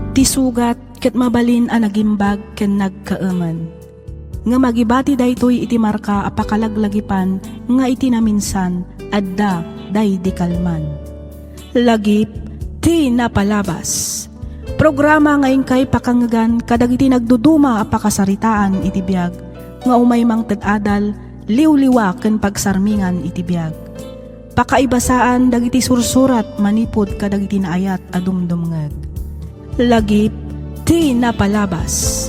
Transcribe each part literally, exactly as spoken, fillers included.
Ti sugat ket mabalin a nagimbag ken nagkaemen. Ngem agibati daytoy iti marka a pakalaglagipan nga iti naminsan adda daydi kalman. Lagip ti napalabas. Programa nga inkay pakangegan kadagiti nagduduma a pakasaritaan iti biag nga umay mangted adal, liwliwa ken pagsarmingan iti biag. Pakaibasaan dagiti sursurat manipud kadagiti naayat a dumdumngeg. Lagip ti napalabas.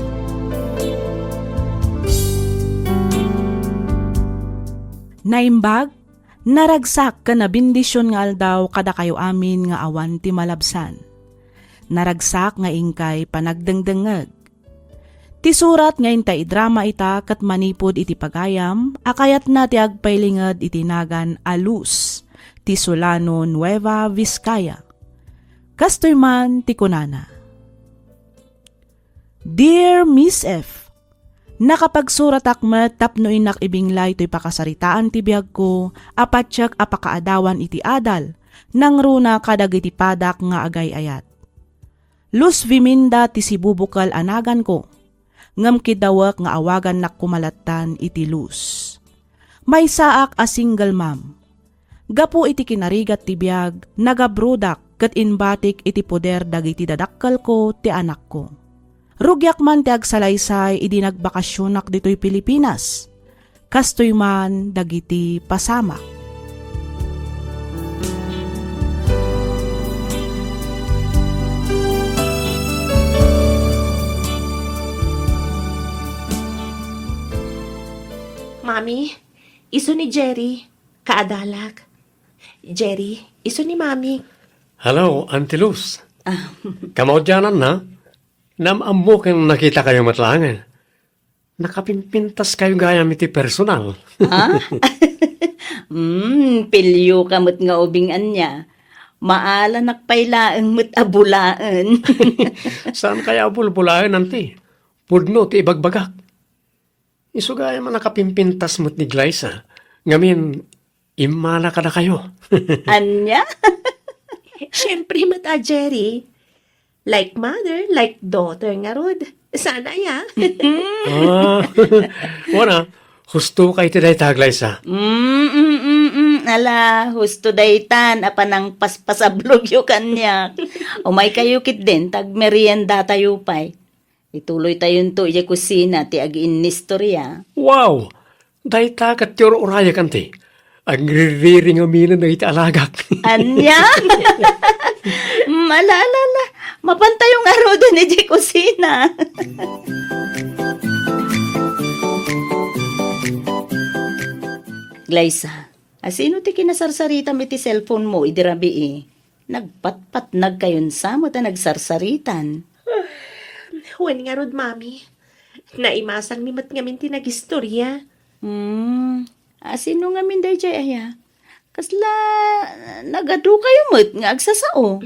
Naimbag, naragsak ken nabendision nga aldaw kadakayo amin nga awan ti malabsan. Naragsak nga inkay panagdengdengngeg. Ti surat nga inta idrama ita ket manipud iti pagayam a kayatna ti agpailinged iti nagan a Luz, ti Solano, Nueva Vizcaya. Kastoy man ti kunana, "Dear Miss F, nakapagsuratak met tapno innak ibinglay toy pakasaritaan ti biagko a patiek a pakaadawan iti adal, nangruna kadagiti padak nga agay-ayat. Luz Viminda ti sibubukel a naganko, ngem kiddawek nga awagannak koma lattan iti Luz. Maysaak a single mom. Gapu iti kinarigat ti biag, nagabrodak ket imbatik iti poder dagiti dadakkelko ti anakko. Rugiak man ti agsalaysay idi nagbakasionak ditoy Pilipinas. Kastoy man dagiti pasamak." Mami, isu ni Jerry, kaadalak. Jerry, isu ni Mami. Hello, Auntie Luz. Ah. Kamaudianan na? Naam-ammo ken nakitakayo met laengen. Nakapimpintas kayo gayam iti personal. Ha? Mm, pilio ka met nga ubing ania. Maalanak pay laeng met a bulaen. Saan kaya a bulbulaen, Auntie? Pudno ti ibagbagak. Isu gayam a nakapimpintas met ni Glyza. Ngamin, immala kadakayo. Ania? Siempre met a, Jerry. Like mother, like daughter ngarud. Sana ya. Ah, wana, husto ka iti dayta, Glyza. Mm, mm, mm, mm. Ala, husto daytan a panangpaspasablogyo kaniak. Umay kayo ketdin, ta agmeriendatayo pay. Ituloytayonto idiay kusina ti agiinnistorya. Wow! Dayta ket ti ur-urayak, Auntie. Agriririring aminen dagiti alagak. Ania? Mm, ala, ala, ala. Mapantayo ngaruden idiay kusina. Glyza, asino ti kinasarsaritam iti cellphone mo idi rabii? Nagpatpatnag kayon sa met a nagsarsaritan. Wen ngarud, Mami. Naimasangmi met ngamin ti nagistorya. Hmm. Asino ngamin daydiay aya? Kasla nagadu kayo met nga agsasao?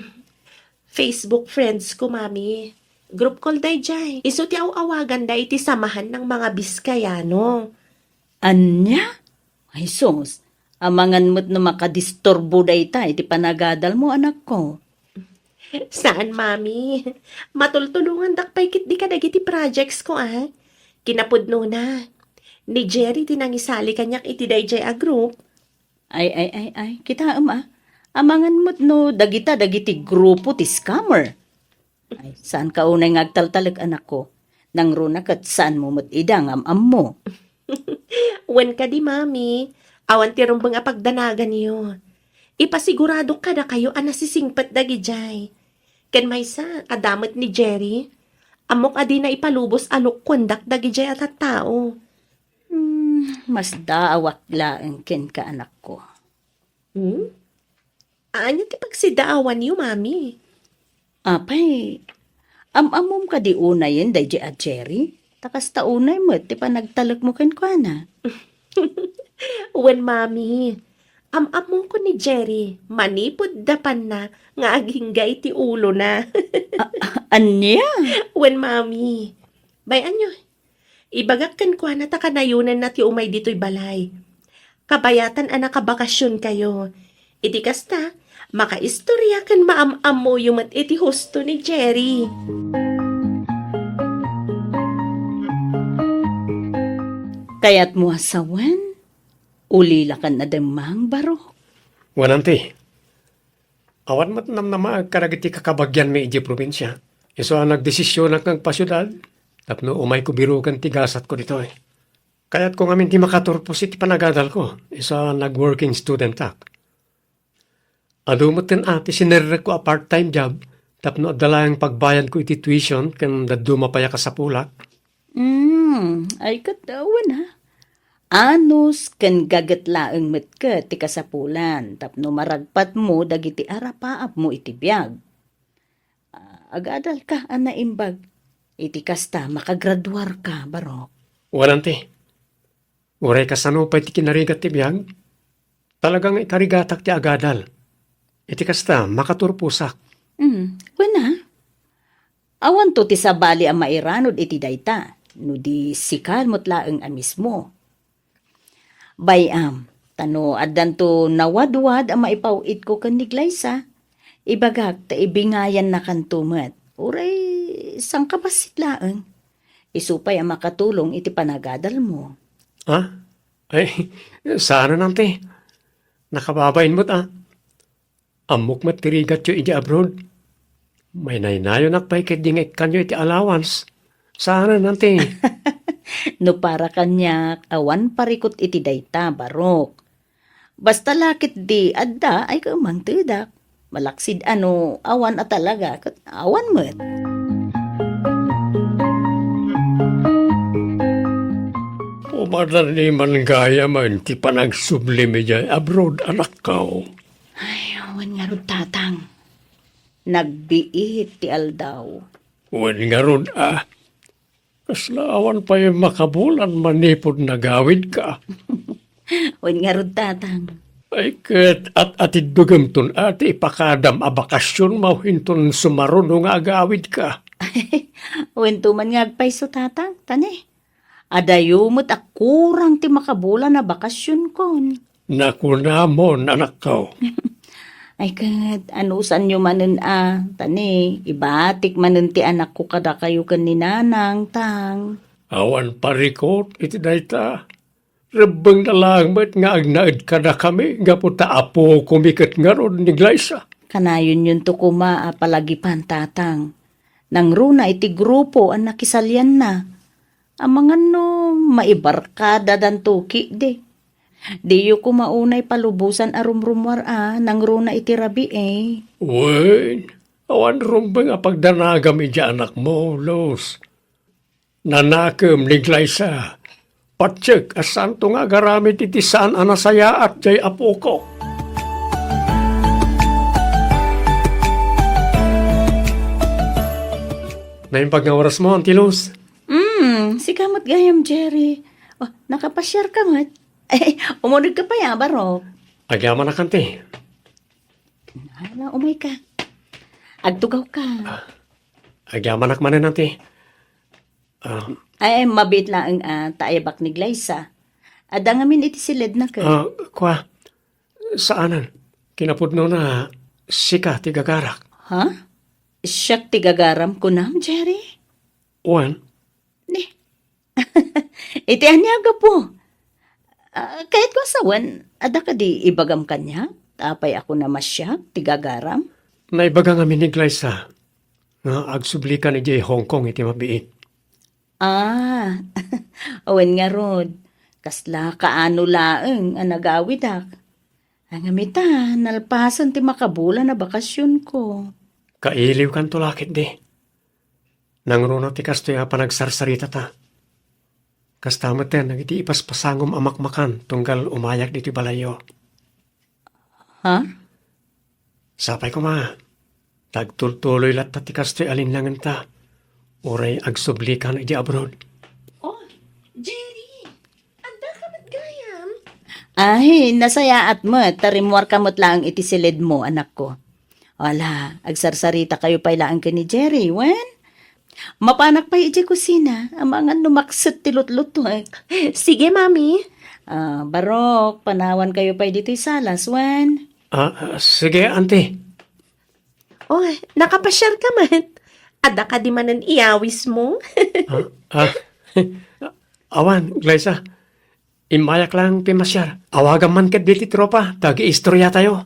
Facebook friends ko, Mami. Group call daydiay. Isu ti aw-awaganda iti samahan ng mga Biskayano. Ania? Ay sus, amangan met no makadisturbo dayta iti panagadalmo, anakko. Saan, Mami. Matultulongandak pay ketdi kadagiti projects ko, a. Kinapudnona, ni Jerry ti nangisali kaniak iti daydiay a group. Ay, ay, ay, ay, kitaem, a. Amangan met no dagita dagiti grupo ti scammer. Ay, saanka unay nga agtaltalek, anakko. Nangruna ket saanmo met ida nga am-ammo. Wen kadi, Mami, awan ti rumbeng a pagdanaganyo. Ipasiguradok kadakayo a nasisingpet dagidiay. Ken maysa, adda met ni Jerry. Ammok a dina ipalubos a look kuendak dagidiay a tattao. Hmm, masdaawak laeng kenka, anakko. Hmm? Ania ti pagsidaawanyo, Mami? Apay, am-ammom kadi unayen daydi a Jerry? Ta kasta unay met ti panagtalekmo kenkuana. Wen, Mami, am-ammongko ni Jerry manipud dapanna nga agingga iti ulona. A-, a-, ania? Wen, Mami, bay-anyo, ibagak kenkuana ta kanayonenna ti umay ditoy balay. Kabayatan a nakabakasionkayo. Iti kasta, Makaistorya ken maam-ammoyo met iti husto ni Jerry. Kayatmo a sawen, ulilakan a demmang, Barok. Wen, Auntie. Awan met namnamaek kadagiti kakabagianmi idiay probinsia. Isu a nagdesisionak nga agpasiudad tapno umayko biroken ti gasatko ditoy. Kayatko ngamin ti makaturpos iti panagadalko, isu a nag-working studentak. Adu metten a ti sinerrekko a part-time job tapno adda laeng pagbayadko iti tuition ken dadduma pay a kasapulak. Hmm, ay ket, uh, wen a. Anus ken gaget laeng met ket ti kasapulan tapno maragpatmo dagiti arapaapmo iti biag. Ah, agadalka a naimbag. Iti kasta, makagraduarka, Barok. Wen, Auntie. Uray kasano pay ti kinarigat ti biag, talaga nga ikarigatak ti agadal. Iti kasta, makaturposak. Hmm, wen a. Awanto ti sabali a mairanud iti dayta, no di sika met laeng a mismo. Bay-am, ta no addanto nawadwad a maipaw-itko ken ni Glyza, ibagak ta ibingayannakanto met. Uray sangkabassit laeng. Isu pay a makatulong iti panagadalmo. Ah? Ay, saanen, Auntie. Nakababain met a. Ammok met ti rigatyo idiay abroad. Mainaynayonak pay ketdi nga ikkanyo iti allowance. Saanen, Auntie. No para kaniak, awan parikut iti dayta, Barok. Basta la ketdi adda ay kaammoak. Malaksid a no awan a talaga, ket awan met. Umadani man gayam ti panagsublim idiay abroad, anakko. Ay, wen ngarud, Tatang. Nagbiit ti aldaw. Wen ngarud a. Kasla awan pay makabulan manipud nagawidka. Wen ngarud, Tatang. Ay, ket at-atiddugemton a ti ipakadam a bakasionmo inton sumaruno nga agawidka. Wen to man nga agpayso, Tatang, ta ne. Adayo met a kurang ti makabulan a bakasionkon. Nakunamon, anakko. Ay ket, anusanyo manen a, ta ne, ibatik manen ti anakko kadakayo ken ni Nanang, Tang. Awan parikut iti dayta. Rebbengna laeng met nga agnaed kadakami gapu ta apokomi ket ngarud ni Glyza. Kanayonyonto koma a palagipan, Tatang. Nangruna iti grupo a nakisalianna. Amangan no maibarkadadanto ketdi. Diyo koma unay palubosan a rumrumuar a nangruna iti rabii. Wen, awan rumbeng a pagdanagam idiay anakmo, Luz. Nanakem ni Glyza. Patiek a saanto nga agaramid iti saan a nasayaat diay apoko. Naimbag nga orasmo, Auntie Luz. Hmm, sika met gayam, Jerry. Oh, nakapasiarka met. Ay, umunegka pay a, Barok. Agyamanak, Auntie. Hala, umayka. Agtugawka. Agyamanak manen, Auntie. Ah. Ay, mabiit laeng a, ta ayabak ni Glyza. Adda ngamin iti siledna ket. Ah, kua, saanen. Kinapudnona, sika ti gagarak. Ha? Siak ti gagaram kunam, Jerry? Wen. Ni, iti ania a gapu? Ah, kayatko a sawen, adda kadi ibagam kaniak? Apay a kunam a siak ti gagaram? Naibaga ngamin ni Glyza nga agsublikan idiay Hong Kong iti mabiit. Ah, wen ngarud, kasla kaano laeng a nagawidak. Ngem ita, nalpasen ti makabulan a bakasionko. Kailiwkanto la ketdi. Nangruna ti kastoy a panagsarsaritata. Kasta metten dagiti ipaspasangom a makmakan tunggal umayak ditoy balayyo. Ha? Sapay koma, ta agtultuloy latta ti kastoy a linnangenta, uray agsublikan idiay abroad. Oh, Jerry! Addaka met gayam? Ay, nasayaat met, ta rimmuarka met laeng iti siledmo, anakko. Ala, agsarsaritakayo pay laeng ken ni Jerry, wen? Mapanak pay idiay kusina, amangan no makset ti lutlutuek. Sige, Mami. Ah, Barok, panawankayo pay ditoy salas, wen? Ah, sige, auntie. Oh, nakapasiar ka met. Adda kadi manen iyawismo? Ah, ah. Awan, Glyza. Immayak lang ti masiar. Awagam man ketdi ti tropa, ta agiistoria tayo.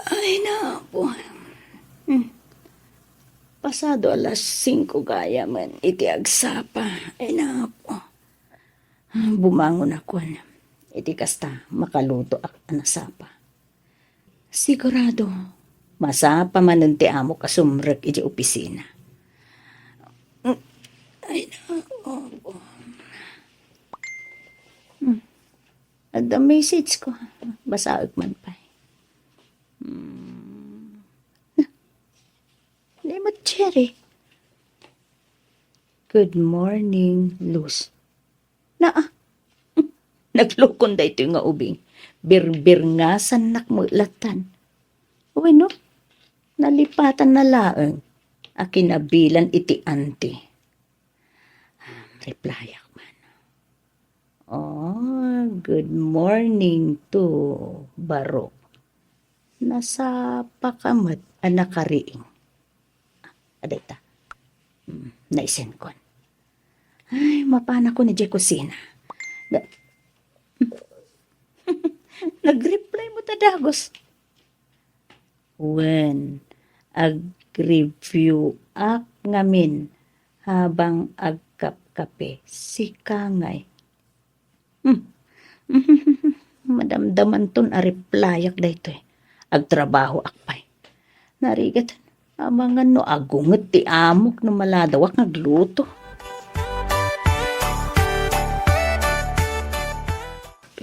Ay, napo. Hmm. Pasado alas singko gayam iti agsapa. Ay, napo. Bumangon akon. Iti kasta, makalutoak a nasapa. Sigurado, masapa manen ti amok a sumrek iti opisina. Ay, naku. Hmm. Adda message ko. Basaek man pay. Hmm. Ni met Jerry. "Good morning, Luz." Naa, naglukon daytoy nga ubing. Birbirngasannak met lattan. Wenno, nalipatanna laeng a kinabilan iti auntie. Replyak man. "Oh, good morning to Barok. Nasapaka met a nakariing." Adayta. Hmm, naisenkon. Ay, mapanakon idiay kusina. Na-, nag-reply met a dagus. Wen, ag-review-ak ngamin habang agkapkape. Sika ngay. Hmm. Madamdamanton a replyak daytoy. Agtrabahoak pay. Narigat, amangan no agunget ti amok no maladawak nga agluto.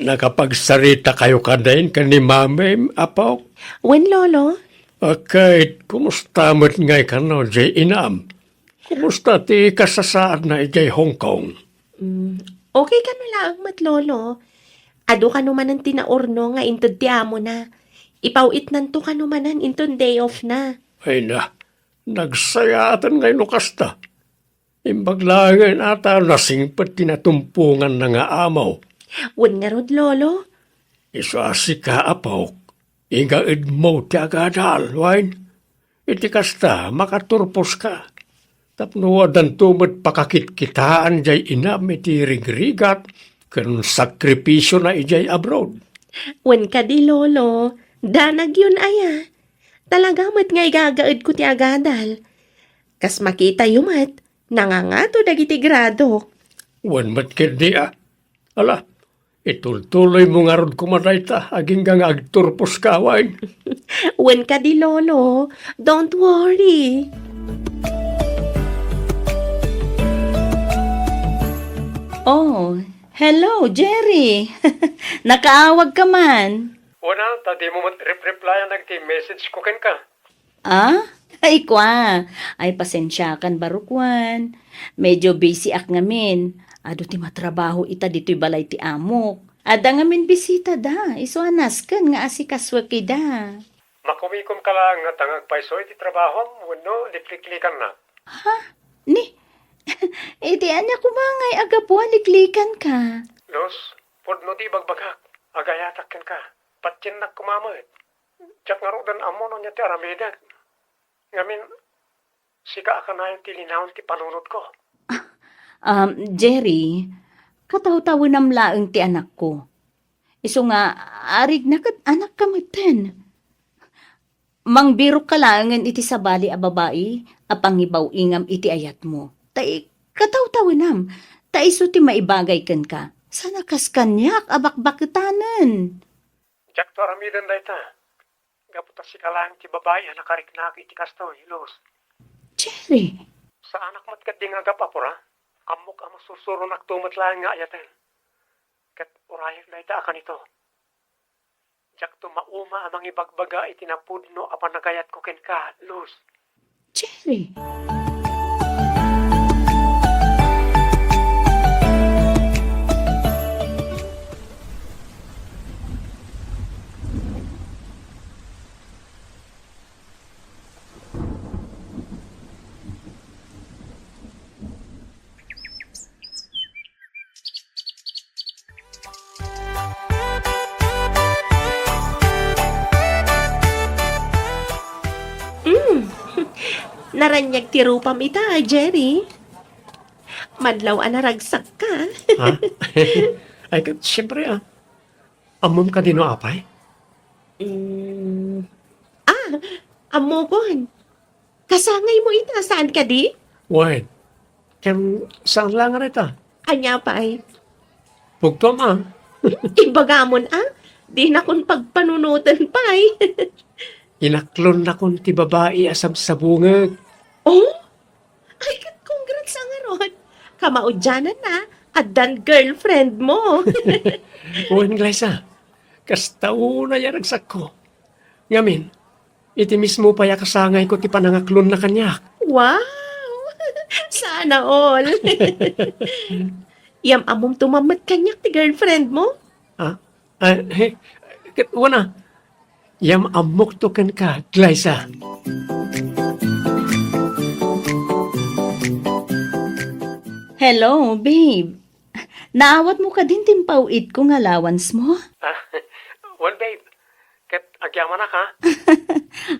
Nakapagsarita kayo kadin ken ni Mami, Apo? Wen, Lolo. Ket, kumusta met ngay kano, diay inam? Kumusta ti kasasaadna idiay Hong Kong? Mm, okay kano laeng met, Lolo. Adu kano manen ti naurno nga inted ti amona. Ipaw-itnanto kano manen inton day off na. Ay na, nagsayaaten ngay no kasta. Imbag laengen a ta nasingpet ti natumponganna nga amo. Wen ngarud, Lolo? Isu a sika, Apok, igaedmo ti agadal, wen? Iti kasta, makaturposka. Tapno addanto met pakakitkitaan diay inam iti rigrigat ken sakripisiona idiay abroad. Wen kadi, Lolo, danagyon aya. Talaga met nga igagaedko ti agadal. Kas makitayo met, nangangato dagiti gradok. Wen met ketdi a. Ala, itultuloymo ngarud koma dayta, agingga nga agturposka, wen? Wen kadi, Lolo. Don't worry. Oh, hello, Jerry. Nakaawag ka man. Wen a, ta dimo met rep-replyan dagiti message ko kenka. Ah? Ay, kua. Ay, pasensiakan, Barok, wen. Medyo busy-ak ngamin. Adu ti matrabaho ita ditoy balay ti amok. Adda ngamin bisita da. Isu a nasken nga asikasuek ida. Makumikomka laeng ngata nga agpayso iti trabahom wenno likliklikannak? Ha? Ni? Iti ania koma ngay a gapu a liklikanka? Luz, pudno ti ibagbagak. Agayatak kenka. Patiennak koma met. Diak ngaruden ammo no ania ti aramidek. Ngamin, sika a kanayon ti linaon ti panunotko. Um, Jerry, katawtawenam laeng ti anakko. Isu nga, arigna ket anakka metten. Mangbirokka laengen iti sabali a babai a pangibaw-ingam iti ayatmo. Ta i-, katawtawenam, ta isu ti maibagay kenka. Saan a kas kaniak a bakbaketanen. Diakto aramiden dayta. Gapu ta sika laeng ti babai a nakariknak iti kastoy, Luz. Jerry! Saanak met ketdi nga agap-apura. Ammok a masursuronakto met laeng nga ayaten. Ket urayek dayta a kanito. Diakto mauma a mangibagbaga iti napudno a panagayatko kenka, Luz. Jerry! Naraniag ti rupam ita, Jerry. Madlaw a naragsakka. Ha? Ay, ka-, siyempre, ah. Ammom kadi no apay? Mm. Ah, ammokon. Kasangaymo ita, saan kadi? Wen, ken saan la nga reta? Ania pay? Pugtom, ah. Ibagamon, ah. Dinakon pagpanunoten pay. Inaklonnakon ti babai a sabsabungek. Oh? Ay, ket congrats a ngarud. Kamaudiananna, addan girlfriend mo. Wen, Glyza. Kasta unay a ragsakko. Ngamin, iti mismo pay a kasangayko ti panangaklonna kaniak. Wow! Sana all. Yam-ammom to met kaniak ti girlfriend mo? Ah, ah, he, ket wana, yam-ammokto kenka, Glyza. Hello, babe. Naawatmo kadin ti impaw-itko nga allowance mo? Ah, wen, babe. Ket agyamanak, ha?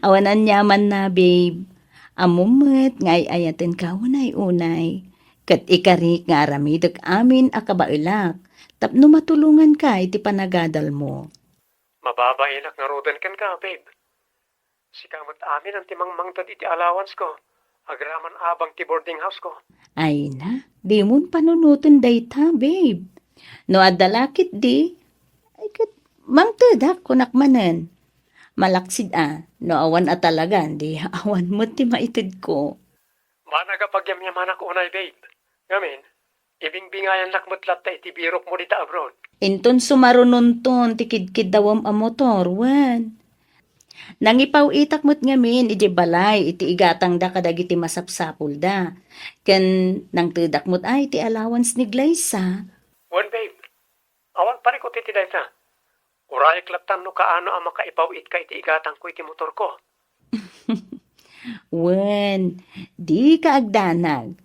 Awan aniamanna, babe. Ammom met nga ay-ayatenka unay-unay. Ket ikarik nga aramidek amin a kabaelak tapno matulonganka iti panagadalmo. Mababaelak ngaruden kenka, babe. Sika met amin ti mangmangted iti allowance-ko, agraman abang ti boarding house-ko. Ay na, dimon panunoten dayta, babe. No adda la ketdi, ay ket mangtedak kunak manen. Malaksid a, no awan a talagan, di awan met ti maitedko. Banag a pagyamyamanak unay, babe. Ngamin, ibingbingayannak met latta iti birokmo dita abroad. Inton sumarunonton ti kidkiddawem a motor, wen. Nangipaw-itak met ngamin idiay balay iti igatangda kadagiti masapsapulda. Ken nangtedak met ay ti allowance ni Glyza. Wen, babe. Awan parikut iti dayta. Urayek lattan no kaano a makaipaw-itka iti igatangko iti motorko. Wen, dika agdanag.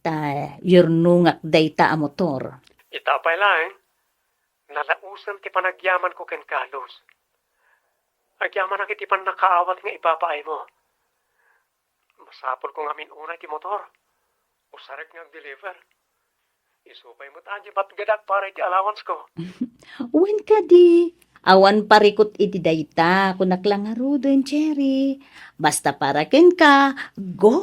Ta yurnongak dayta a motor. Ita pay laeng, nalausem ti panagyamanko kenka, Luz. Agyamanak iti pannakaawat nga ibabaaymo. Masapulko ngamin unay ti motor. Usarek nga ag-deliver. Isu pay met a di patgedak para iti allowance-ko. Wen kadi, awan parikut iti dayta, kunak la ngaruden, Jerry. Basta para kenka, go!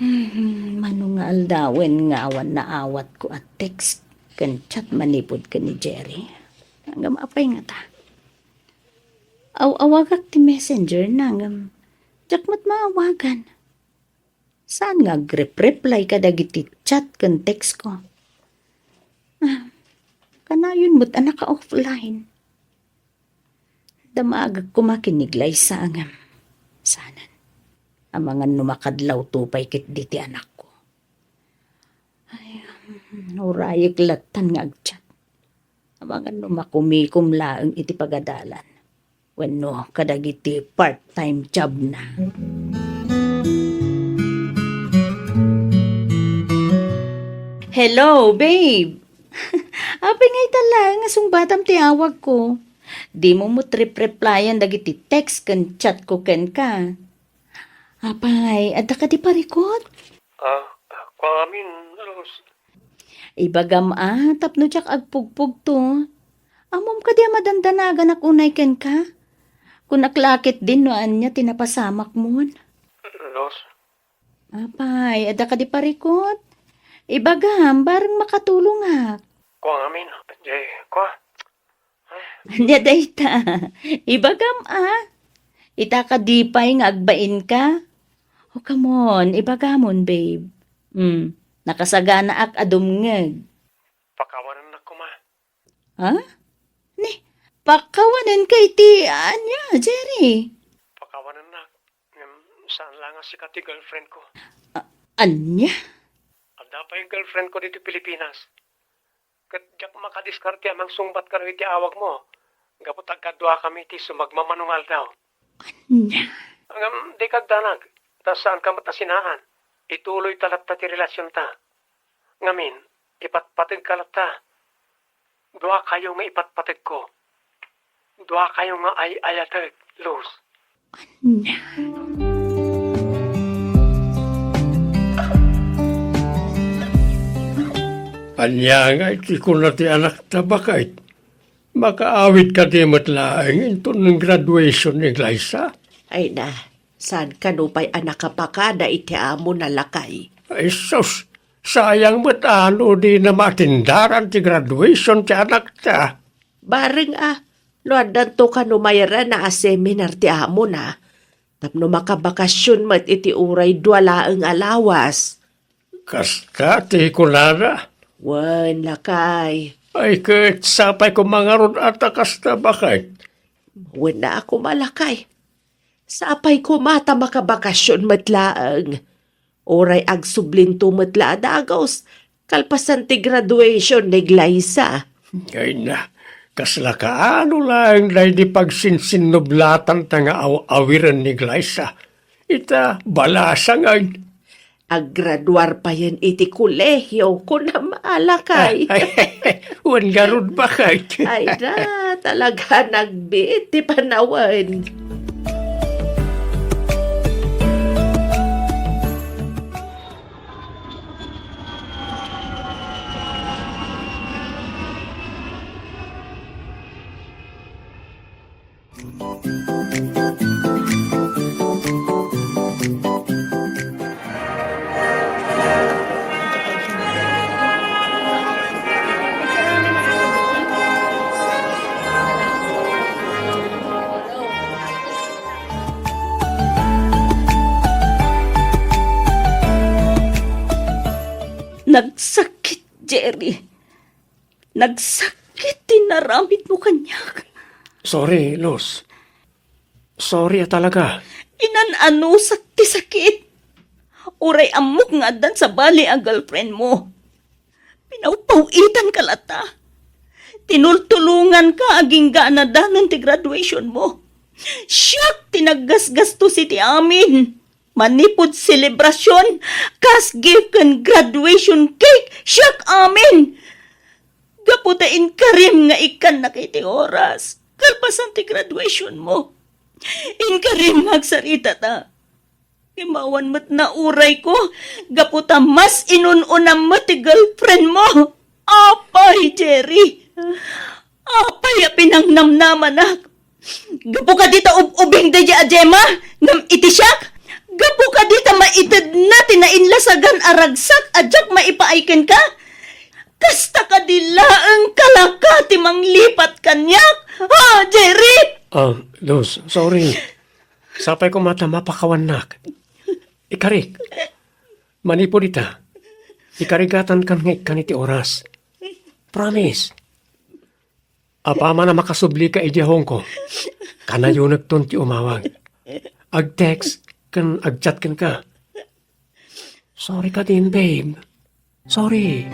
Hmm, mano nga aldawen nga awan naawatko a text ken chat manipud ken ni Jerry? Ngem apay ngata? Aw-awagak ti messenger na ngem diak met maawagan. Saan nga agrep-reply kadagiti chat ken text-ko? Ah, kanayon met a naka-offline. Damagek koma ken ni Glyza ngem saanen. Amangan no makadlawto pay ketdi ti anakko. Ay, urayek lattan nga agchat. Amangan no makumikom laeng iti pagadalan wenno kadagiti part-time job na. Hello, babe! Apay nga ita laeng nga sungbatam ti awagko? Dimo met rep-replyan dagiti text ken chat ko kenka. Apay, adda kadi parikut? Ah, kua ngamin, Luz. Ibagam a, tapno diak agpugpugto. Ammom kadi a madandanaganak unay kenka? Kunak la ketdin no ania ti napasamakmon. Luz. Apay, adda kadi parikut? Ibagam, bareng makatulongak. Kua ngamin, di, kua. Ania dayta? Ibagam a. Ita kadi pay nga agbainka? O, come on, ibagamon, babe. Hmm, nakasaganaak a dumngeg. Pakawanennak koma. Ha? Ni, pakawanenka iti ania, Jerry? Pakawanennak. Ngem saan la nga sika ti girlfriend ko. A-, ania? Adda pay girlfriend ko ditoy Pilipinas. Ket diak makadiskarte a mangsungbat kadagiti awagmo, gapu ta agkaduakami iti sumagmamano nga aldaw. Ania? Ngem dika agdanag, ta saanka met a sinaan. Ituloyta latta ti relasionta. Ngamin, ipatpategka latta. Duakayo nga ipatpategko. Duakayo nga ay-ayatek, Luz. Ania? Ania ngay ti kuna ti anakta, baket? Makaawid kadi met laeng inton graduation ni Glyza? Ay na, saan kano pay a nakapakada iti amona, lakay? Ay sus, sayang met a no dina maatindaran ti graduation ti anakta. Bareng a, no addanto kano mairana a seminar ti amona, tapno makabakasyon met iti uray dua laeng a lawas. Kasta ti kunana? Wen, lakay. Ay, ket sapay koma ngarud a ta kasta, baket? Wen a koma, lakay. Sapay koma ta makabakasyon met laeng. Uray agsublinto met la a dagus, kalpasan ti graduation ni Glyza. Ay na, kasla kaano laeng daydi pagsinsinnublatanta nga aw-awiren ni Glyza. Ita, balasang ay. Aggraduar payen iti kolehio, kunam a, lakay. Ay, wen ngarud, baket? Ay da, talaga nagbiit ti panawen. Nagsakit, Jerry. Nagsakit ti naramidmo kaniak. Sorry, Luz. Sorry a talaga. Inan-anusak ti sakit. Uray ammok nga addan sabali a girlfriend mo. Pinawpaw-itanka latta. Tinultulonganka agingga a nadanon ti graduation mo. Siak ti naggasgastos iti amin. Manipud selebrasyon, kas gift ken graduation cake, siak amin. Gapu ta inkarim nga ikkannaka iti oras, kalpasan ti graduation mo. Inkarim nga agsaritata. Ngem awan met naurayko, gapu ta mas inun-unam met ti girlfriend mo. Apay, Jerry! Apay a pinangnamnamanak! Gapu kadi ta ub-ubing daydi a Gemma ngem iti siak? Gapu kadi ta maitedna ti nainlasagan a ragsak a diak maipaay kenka? Kasta kadi laeng kalaka ti manglipat kaniak? Ha, Jerry? Ah, Luz, sorry. Sapay koma ta mapakawannak. Ikarik. Manipud ita, ikarigatankan nga ikkan iti oras. Promise. Apaman a makasublika idiay Hong Kong, kanayonekton ti umawag. Ag-text ken ag-chat kenka. Sorry kadin, babe. Sorry.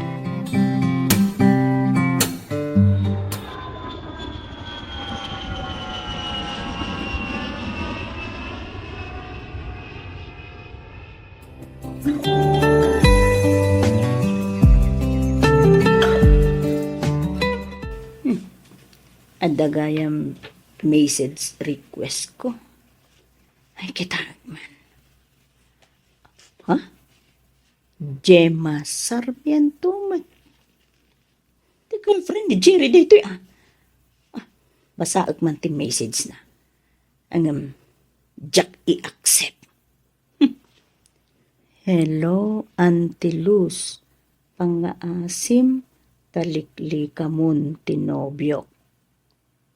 Adda gayam message request ko. Ay, kitaek man. Ha? Gemma Sarmiento met. Ti girlfriend ni Jerry daytoy, ah. Ah, basaek man ti message na. Ngem, diak i-accept. Hmm. Hello, Auntie Luz. Pangngaasim ta liklikamon ti nobiok.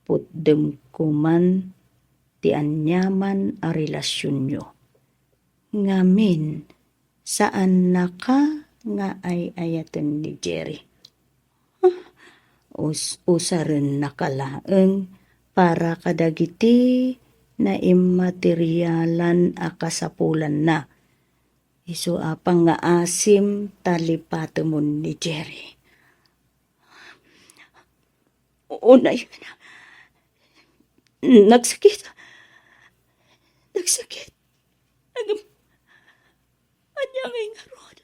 Putdemko man ti aniaman a relasionyo. Ngamin, saannaka nga ay-ayaten ni Jerry. Ah, us-, usarennaka laeng para kadagiti naimmaterialan a kasapulanna. Isu a pangngaasim ta lipatemon ni Jerry. Unay, nagsakit. Nagsakit. Nagam-, ania ngay ngarud?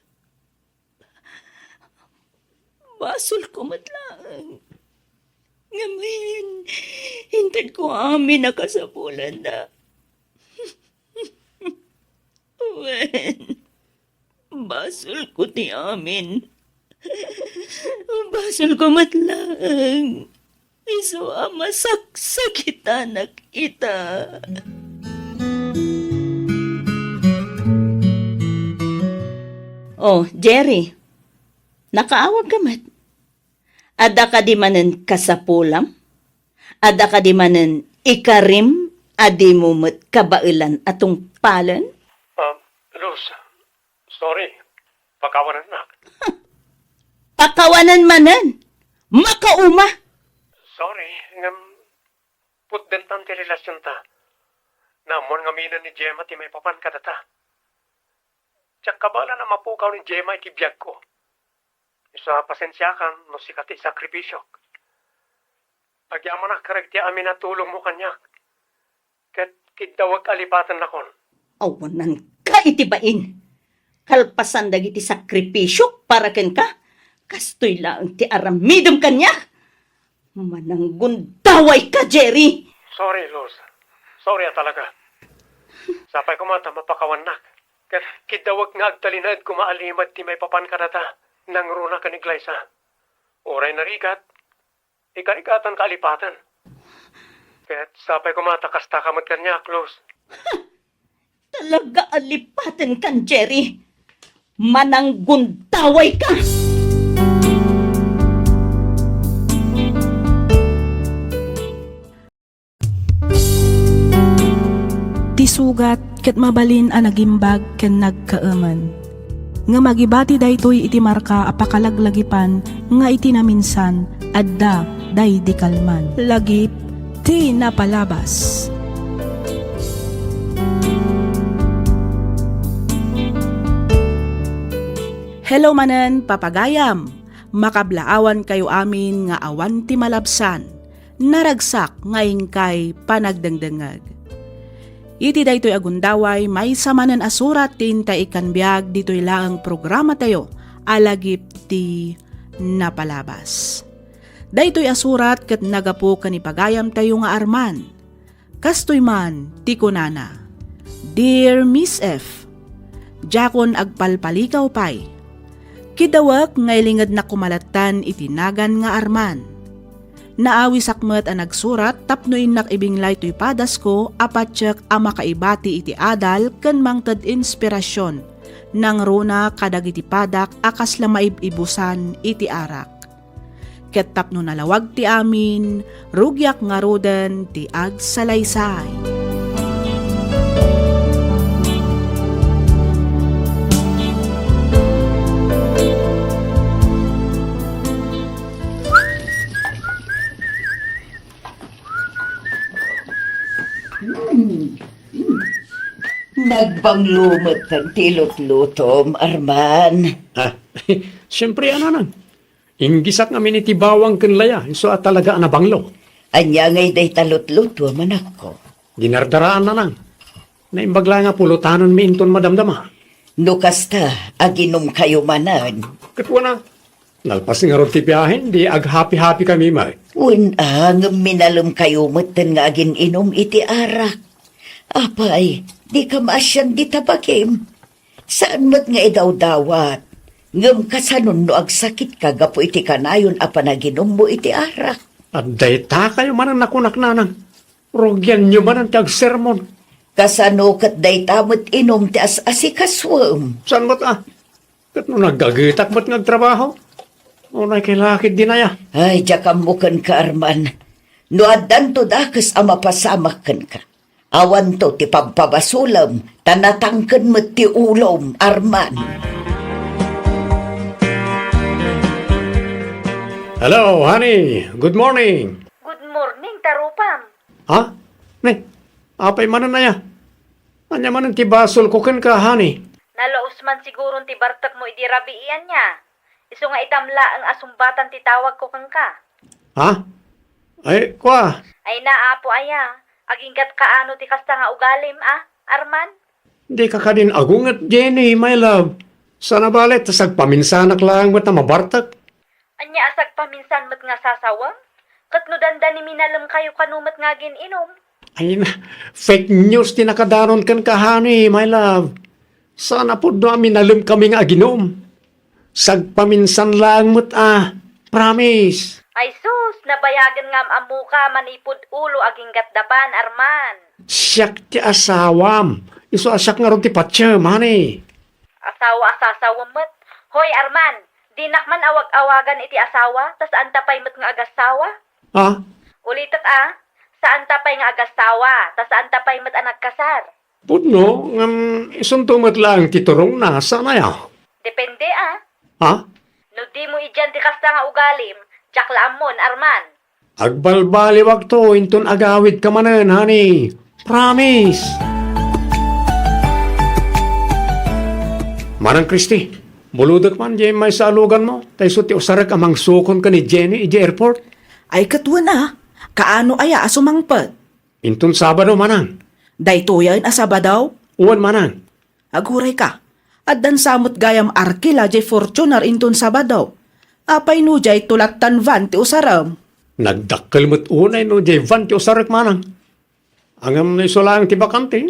Basolko met laeng. Ngamin, Intedko amin a kasapulanna. Wen, basolko ti amin. Basolko met laeng. Isu a masaksakitanak ita. Oh, Jerry, nakaawagka met. Adda kadi manen kasapulam? Adda kadi manen ikarim a dimo met kabaelan a tungpalen? Ah, Luz, sorry. Pakawanennak. Pakawanen manen? Makauma! Sorry, ngem putdentan ti relasionta. Naammoan ngaminen ni Gemma ti maipapan kadata. Diak kabaelan a mapukaw ni Gemma iti biagko. Isu a pasensiakan no sika ti isakripisiok. Agyamanak kadagiti amin a tulongmo kaniak, ket kiddawek a lipatennakon. Awananka iti bain. Kalpasan dagiti sakripisiok para kenka, kastoy laeng ti aramidem kaniak. Mananggundawayka, Jerry! Sorry, Luz. Sorry a talaga. Sapay koma ta mapakawannak. Ket kiddawek nga agtalinaed koma a limed ti maipapan kadata nangruna ken ni Glyza. Uray narigat, ikarigatanka a lipaten. Ket sapay koma ta kastaka met kaniak, Luz. Talaga a lipatenkan, Jerry. Mananggundawayka! Ti sugat ket mabalin a nagimbag ken nagkaemen. Ngem agibati daytoy iti marka a pakalaglagipan nga iti naminsan, adda daydi kalman. Lagip ti napalabas. Hello manen, papagayam! Makablaawankayo amin nga awan ti malabsan. Naragsak nga inkay panagdengdengngeg. Iti daytoy a gundaway, maysa manen a surat ti intay ikkan biag ditoy laeng programatayo a Lagip ti Napalabas. Daytoy a surat ket nagapu ken ni pagayamtayo nga Arman. Kastoy man ti kunana, "Dear Miss F, diakon agpalpalikaw pay. Kiddawek nga ilingednak koma lattan iti nagan nga Arman. Naawisak met a nagsurat tapno innak ibinglay toy padasko a patiek a makaibati iti adal ken mangted inspirasion nangruna kadagiti padak a kasla maib-ibusan iti arak. Ket tapno nalawag ti amin, rugiak ngaruden ti agsalaysay." Hmm. Nagbanglo met ti lutlutom, Arman. Ah, siyempre, a nanang. Inggisak ngamin iti bawang ken laya, isu a talaga a nabanglo. Ania ngay dayta lutluto, manakko? Dinardaraan, nanang. Naimbag la nga pulotanenmi inton madamdama. No kasta, aginumkayo manen. Ket wen a, nalpas ngarud ti biahen, di aghapi-hapi kami met. Wen a, ngem minalemkayo metten nga agin-inum iti arak. Apay, dika maasian dita bagim? Saan met nga idawdawat. Ngem kasanon no agsakitka gapu iti kanayon a panaginummo iti arak? Adda itakayo manen a kunak, nanang. Rugianyo manen ti agsermon. Kasano ket dayta met inum ti as-asikasuem? Saan met a? Ket no naggagetak met nga agtrabaho, unay kay lakid dinaya. Ay, diak ammo kenka, Arman. No addanto dakes a mapasamak kenka, awanto ti pabpabasolem, ta natangken met ti ulom, Arman. Hello, honey. Good morning. Good morning, tarupam. Ha? Ne, apay manen aya? Ania manen ti basolko kenka, honey? Nalaus man siguron ti bartekmo idi rabii, ania? Isu nga itam laeng a sungbatan ti tawagko kenka. Ha? Ay, kua. Ay na, apo aya. Aginggatka ano ti kasta nga ugalim, a, Arman? Dika kadin agunget, Jenny, my love. Sana balet, ta sagpaminsanak laeng met a mabartek. Ania a sagpaminsan met nga sasawem? Ket no dandani minalemkayo kano met nga agin-inum? Ay na, fake news ti nakadanon kenka, honey, my love. Saan a pudno a minalemkami nga aginum. Sagpaminsan laeng met a, promise. Ay sus, nabayagen nga am-ammoka manipud ulo aginggatdapan, Arman. Siak ti asawam. Isu a siak ngarud ti patiem, honey. Asawa a sasawem met. Hoy, Arman, dinak man awag-awagan iti asawa, ta saan ta pay met nga agasawa? Ha? Ulitek a, saan ta pay nga agasawa, ta saan ta pay met a nagkasar. Pudno, ngem isunto met laeng ti turongna, saan aya? Depende a. Ha? No dimo idian ti kasta nga ugalim, diak la ammon, Arman. Agbalbaliwakto inton agawidka manen, honey. Promise. Manang Christy, bulodek man diay maysa a luganmo, ta isu ti usarek a mangsukon ken ni Jenny idiay airport. Ay, ket wen a, kaano aya a sumangpet? Inton Sabado, manang. Daytoyen a Sabado? Wen, manang. Aguray ka. Addan sa met gayam arkila diay Fortuner inton Sabado. Apay no diay tulattan van ti usarem? Nagdakkel met unay no diay van ti usarek, manang. Ngem no isu laeng ti bakante,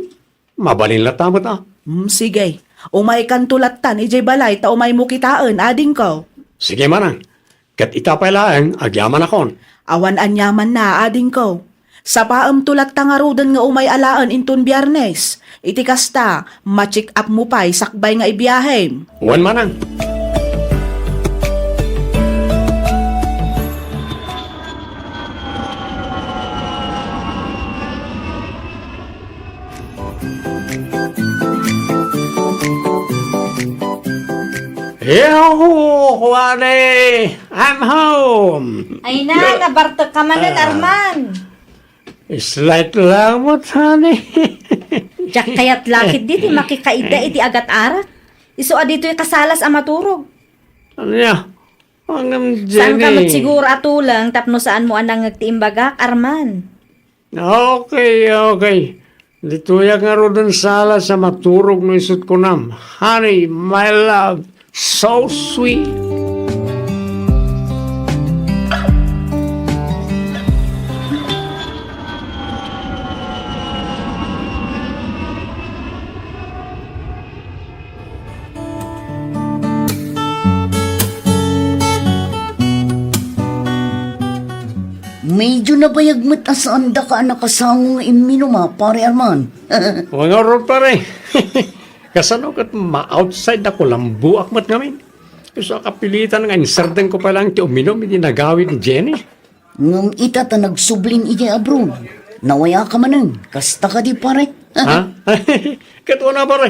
mabalin latta met a. Hmm, sige. Umaykan tulattan idiay balay ta umaymo kitaen, adingko. Sige, manang. Ket ita pay laeng, agyamanakon. Awan aniamanna, adingko. Sapaem to latta ngaruden nga umay alaen inton Biyernes. Iti kasta, ma-check up mo pay sakbay nga ibiahem. Wen, manang. Yahoo! Kuwari! I'm home! Ay na, nabartek ka manen, Ah. Arman. Slight lang mo, honey. Diak kayat lakit di ti makikaida iti agat-arak. Isu a ditoy kasalas a maturog. Ania? Angem, Jenny. Saan ka met siguro a tuleng tapno saan mo a nangngeg ti imbagak, Arman? Okay, okay. Ditoyak ngaruden salas a maturog no isut' kunam, "Honey, my love, so sweet." Medyo nabayag met a saandaka a nakasango nga imminum, a, Pare Arman. Wen ngarud, pare. Kasano ket ma-outside a kulamboak met ngamin? Isu a kapilitan nga insardengko pay laeng ti uminum iti nagawid ni Jenny. Ngem ita ta nagsublin idiay abroad, nawayaka manen. Kasta kadi, pare? Ha? Ket wen a, pare.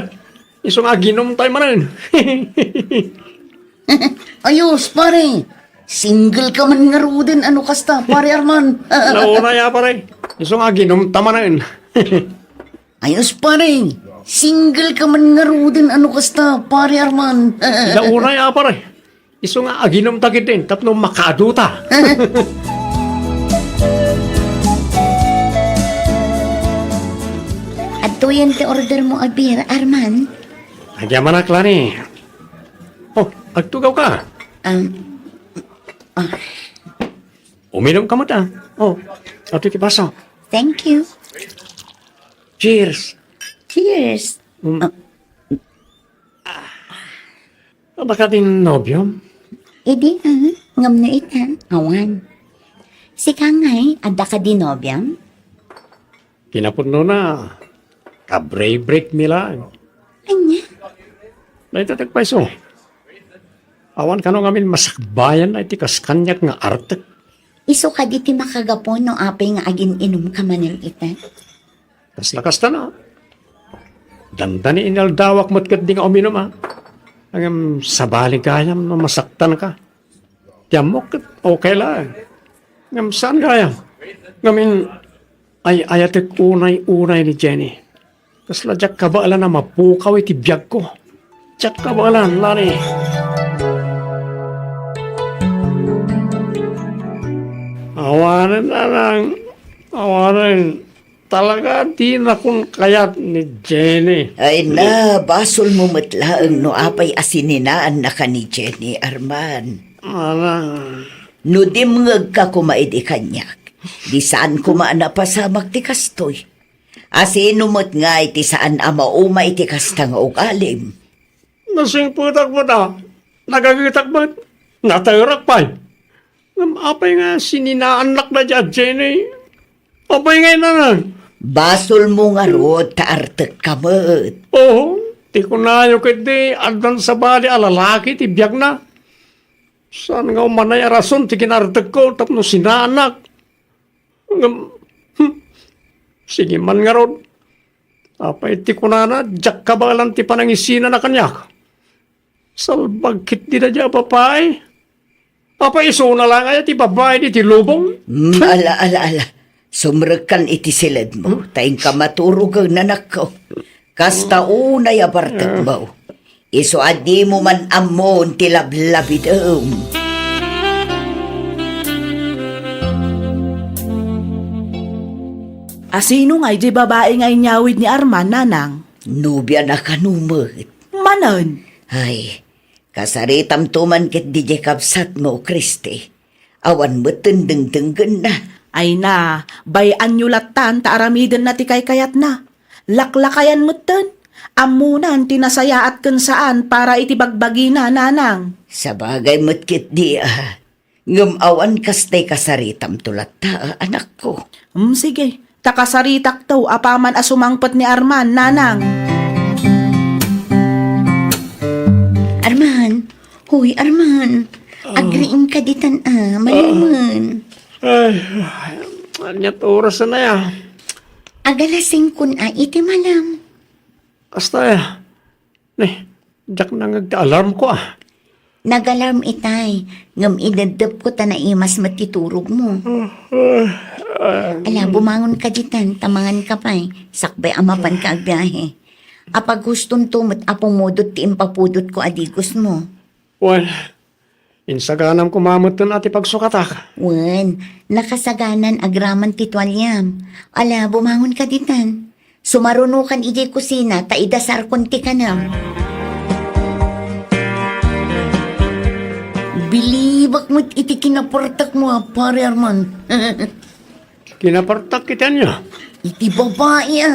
Isu nga aginumtay manen. Ayos, pare. Single ka man ngaruden, ano kasta, Pare Arman? Naunay a, pare. Isu nga aginumta manen. Ayos, pare. Single ka man ngaruden, ano kasta, Pare Arman? Naunay a, pare. Isu nga aginumta ketdin tapno makaaduta. Adtoyen ti order mo a beer, Arman. Agyamanak, Lani. Oh, agtugaw ka. Um, ah. Uminum ka met, a. Oh, adtoy ti baso. Thank you. Cheers. Cheers. Mm. Ah. Adda kadin nobiom? Idi, ah, ngem no ita, awan. Sika ngay, adda kadi nobiom? Kinapudnona, ka-break-break mi laeng. Ania? Dayta ti agpayso. Awan kano ngamin masakbayan na iti kas kaniak nga artek. Isu kadi ti makagapu no apay nga agin-inum ka manen ita? Kasla kasta na. Dandani inaldawak met ketdi nga uminum, a. Ngem sabali gayam no masaktan ka. Ti ammok ket okay laeng. Ngem saan gayam. Ngamin, ay-ayatek unay-unay ni Jenny. Kasla diak kabaelan a mapukaw iti biagko. Diak kabaelan, Lani. Awanen, nanang. Awanen. Talaga, dinakon kayat ni Jenny. Ay na, basolmo met laeng no apay a sininaannaka ni Jenny, Arman. Nanang. No dimngegka koma idi kaniak, di saan koma a napasamak ti kastoy. A sino met ngay ti saan a mauma iti kasta nga ugalim? Nasingpetak met a, nagagetak met, naterak pay. Ngem apay nga sininaannak daydiay a Jenny? Apay nga inanang? Basolmo ngarud ta artekka met. Oo, ti kunayo ketdi, addan sabali a lalaki ti biagna. Saan nga umanay a rason ti kinaartekko tapno sinaannak? Ngem, hmm, sige man ngarud. Apay ti kunana, diak kabaelan ti panangisinana kaniak. Salbag ketdi daydiay a babai. Apay isuna laeng aya ti babai ditoy lubong? Hmm, ala, ala, ala. Sumrekkan iti siledmo, ta inka maturogen, anakko. Kasta unay a bartekmo. Isu a dimo man ammon ti lablabidem. A sino ngay diay babai nga inyawid ni Arman, nanang? Nobiana kano met. Manen? Ay, kasaritamto man ketdi diay kabsatmo, Christy. Awan metten dengdenggenna. Ay na, bay-anyo lattan ta aramidenna ti kaykayatna. Laklakayan metten. Ammonan ti nasayaat ken saan para iti bagbagina, nanang. Sabagay met ketdi a. Ngem awan kastay kasaritamto latta, anakko. Hmm, sige. Ta kasaritakto apaman a sumangpet ni Arman, nanang. Arman, Hoy, Arman, agriingka ditan a, manumen. Ay, ania't oras a naya? Agalas singkon a iti malam. Kasta aya? Ne, diak nangngeg ti alarmko a. Nag-alarm itay, ngem ineddepko ta naimas met ti turogmo. Ala, bumangonka ditan, ta manganka pay, sakbay a mapanka agbiahe. Apaghustonto met a pumudot ti impapudotko a digosmo. Wen, insaganam koma metten a ti pagsukatak. Wen, nakasaganan agraman ti tualiam. Ala, bumangonka ditan. Sumarunokan idiay kusina ta idasarkon ti kanam. Bilibak met iti kinapartakmo a, Pare Arman. Kinapartak iti ania? Iti babai a.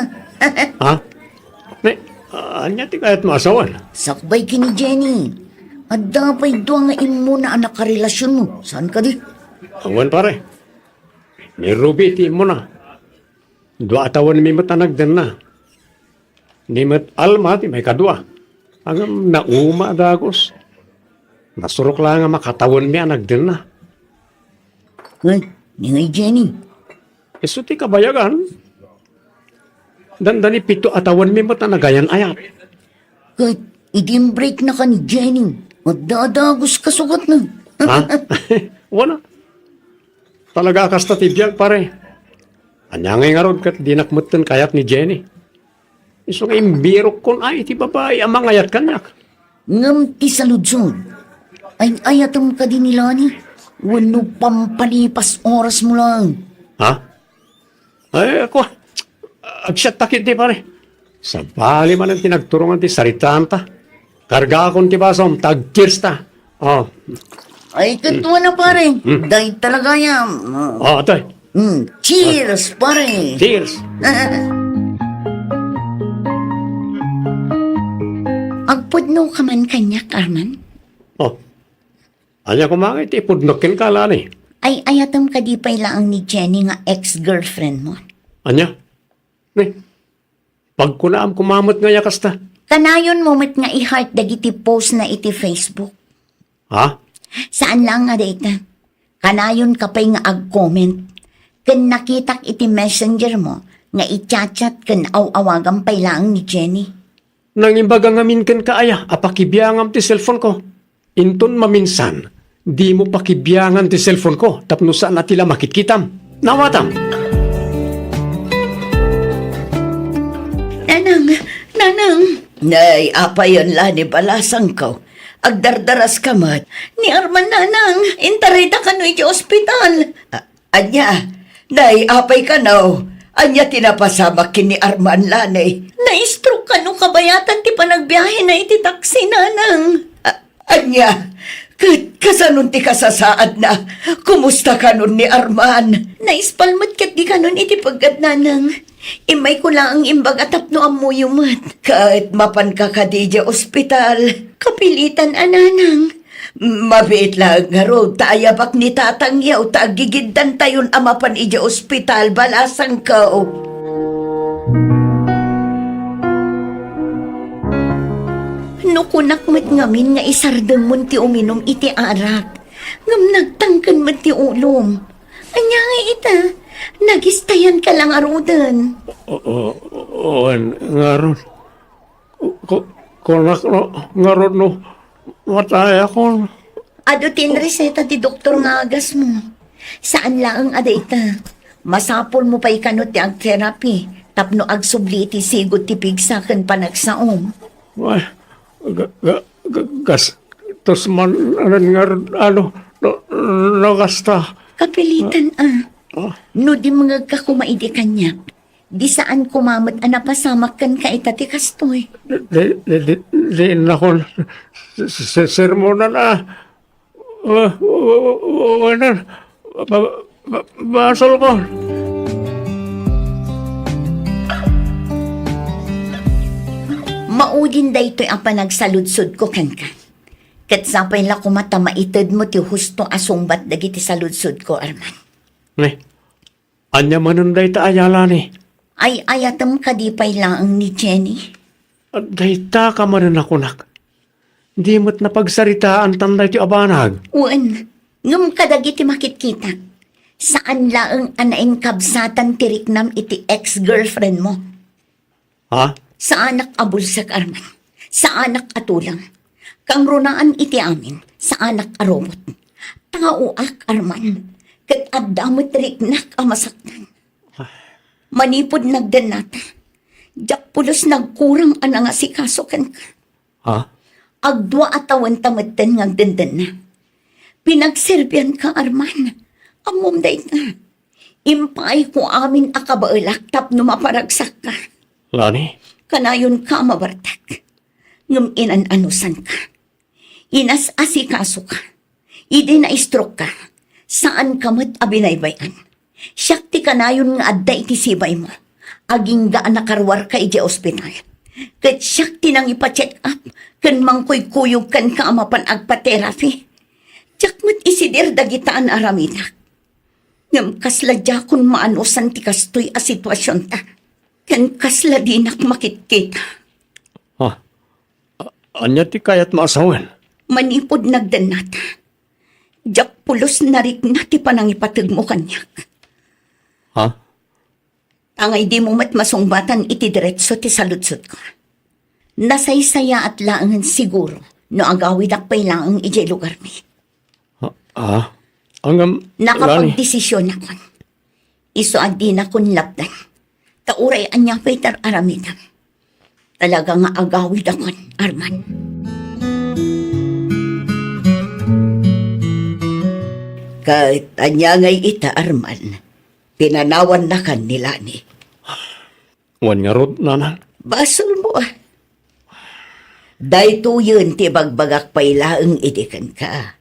Ha? Ne, ania ti kayatmo a sawen? Sakbay ken ni Jenny. Adda pay dua nga immuna a nakarelasionmo. Saan kadi? Awan, pare. Ni Ruby ti immuna. Dua a tawenmi met a nagdenna. Ni met Alma ti maikadua. Ngem nauma a dagus. Nasurok laeng a makatawenmi a nagdenna. Ket ni ngay Jenny? Isu ti kabayagan. Dandani pito a tawenmi met a nagayan-ayat. Ket idi imbreaknaka ni Jenny, adda a dagus kasukatna. Ha? Wen a. Talaga a kasta ti biag, pare. Ania ngay ngarud ket dinak metten kayat ni Jenny? Isu nga imbirokkon a iti babai a mangayat kaniak. Ngem ti saludsod, ay-ayatem kadi ni Lani? Wenno pampalipas orasmo laeng? Ha? Ay, ako, agsiatta ketdi, pare. Sabali manen ti nagturongan ti saritaanta. Kargaakon ti basom, ta agcheers ta. Oh. Ay, ket wen a, pare. Hmm. Dayta la gayam. Oh. Oh, atoy. Hmm. Cheers, pare. Cheers. Agpudnoka man kaniak, Arman? Oh. Ania koma ngay ti ipudnok kenka, Lani? Ay-ayatem kadi pay laeng ni Jenny nga ex-girlfriend mo? Ania? Ne, pagkunaam koma met ngay a kasta. Kanayonmo met nga i-heart dagiti post na iti Facebook. Ha? Saan laeng nga dayta. Kanayonka pay nga ag-comment. Ken nakitak iti messenger mo nga i-chat-chat ken aw-awagam pay laeng ni Jenny. Nangimbaga ngamin kenka aya a pakibiangam ti cellphone-ko. Inton maminsan, dimo pakibiangan ti cellphone-ko tapno saan a ti la makitkitam. Nawatam! Nanang! Nanang! Nay, apayen la ni balasangko. Agdardaraska met. Ni Arman, nanang, intarayda kano iti ospital. A-, ania? Nay, apay kano? Ania ti napasamak ken ni Arman, Lani? Na-stroke kano kabayatan ti panagbiahena iti taksi, nanang. A-, ania? Ket kasanon ti kasasaadna? Kumusta kanon ni Arman? Naispal met ket di kanon iti paggadnanang. Immayko laeng imbag a tapno ammoyo met. Ket mapanka kadi idiay ospital? Kapilitan a, nanang. Mabiit laeng ngarud ta ayabak ni tatangyo ta aggigiddantayon a mapan idiay ospital, balasangko. No kunak met ngamin nga isardengmon ti uminum iti arak, ngem nagtangken met ti ulom. Ania nga ita? Nagistayanka la ngaruden. O, o, wen, ngarud. Ku-, ku-, kunak no, ngarud no, matayakon. Adu ti inreseta ti doktor nga agasmo. Saan laeng a dayta. Masapulmo pay kano ti agterapi tapno agsubli iti sigud ti pigsa ken panagsaom. Ay, ga-, ga-, ga-, gastos man, anan nga, ano, no, no, gasta. Kapilitan a. Ah. No dimngegka koma idi kaniak, di saan koma met a napasamak kenka ita ti kastoy. Di, di, di, di, di nakon se-, se-, sermonan a. Wa-, wa-, wa-, wa-, wanan. Ba-, ba-, basolkon. Maudin daytoy a panagsaludsodko kenka. Ket sapay la koma ta maitedmo ti husto a sungbat dagiti saludsodko, Arman. Ne, ania manen dayta a yalani? Ay-ayatem kadi pay laeng ni Jenny? Dayta ka manen a kunak. Di met napagsaritaantan daytoy a banag. Wen, ngem kadagiti makitkitak, saan laeng a nainkabsatan ti riknam iti ex-girlfriendmo. Ha? Saanak a bulsek, Arman. Saanak a tulang. Kangrunaan iti amin, saanak a robot. Taoak, Arman. Ket adda met riknak a masaktan. Manipud nagdennata, diak pulos nagkurang a nangasikaso kenka. Ha? Agdua a tawenta metten nga agdendenna. Pinagserbianka, Arman. Ammom dayta. Impaayko amin a kabaelak tapno maparagsakka. Lani? Kanayonka a mabartek. Ngem inan-anusanka. Inas-asikasoka. Idi na-stroke ka, saanka met a binaybay-an. Siak ti kanayon nga adda iti sibaymo. Agingga a nakaruarka idiay ospital. Ket siak ti nangipa-check up ken mangkuykuyog kenka a mapan agpa-therapy. Diak met isidir dagita a naaramidak. Ngem kasla diakon maanusan ti kastoy a situasionta. Ken kasla dinak makitkita. Ha? A-, ania ti kayatmo a sawen? Manipud nagdennata, diak pulos narikna ti panangipategmo kaniak. Ha? Tangay dimo met masungbatan iti diretso ti saludsodko. Nasaysayaat laengen siguro no agawidak pay laeng idiay lugarmi. Ah, ah. Ngem, Lani. Nakapagdesisionakon. Isu a dinakon lapdan. Ta uray ania pay ti ar-aramidam. Talaga nga agawidakon, Arman. Ket ania ngay ita, Arman? Pinanawannakan ni Lani. Wen ngarud, nanang? Basolmo, a. Daytoyen ti ibagbagak pay laeng idi kenka.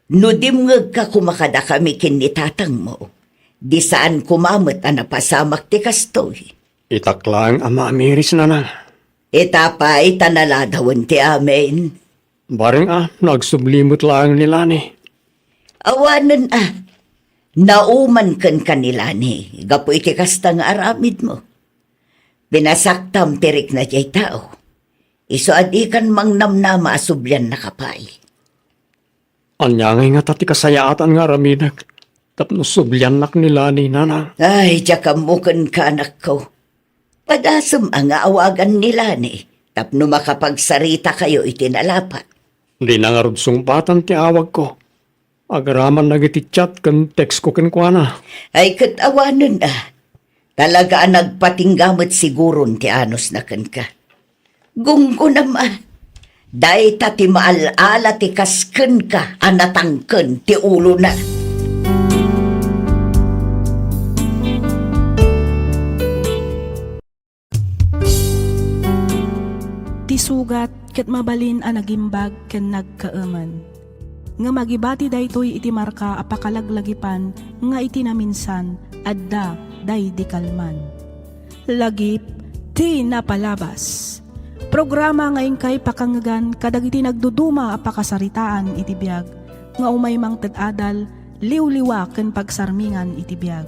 No dimngegka koma kadakami ken ni tatangmo, di saan koma met a napasamak ti kastoy. Itak laeng a maamiris, nanang. Ita pay ta naladawen ti amin. Bareng a, no agsubli met laeng ni Lani. Awanen a, nauman kenka ni Lani gapu iti kasta nga aramidmo. Pinasaktam ti rikna diay tao. Isu a dikan mangnamnama a subliannaka pay. Ania ngay ngata ti kasayaatan nga aramidek tapno subliannak ni Lani, nanang? Ay, diak ammo kenka, anakko. Padasem a nga awagan ni Lani tapno makapagsaritakayo iti nalapa. Dina ngarud sungbatan ti awagko. Agraman dagiti chat ken text ko kenkuana. Ay, ket awanen a. Talaga a nagpatingga met siguron ti anusna kenka. Gunggonam a. Dayta ti maal-ala ti kas kenka a natangken ti ulona. Ti sugat ket mabalin a nagimbag ken nagkaemen. Ngem agibati daytoy iti marka a pakalaglagipan nga iti naminsan, adda daydi kalman. Lagip ti napalabas. Programa nga inkay pakangngegan kadagiti nagduduma a pakasaritaan iti biag, nga umay mangted adal, liwliwa ken pagsarmingan iti biag.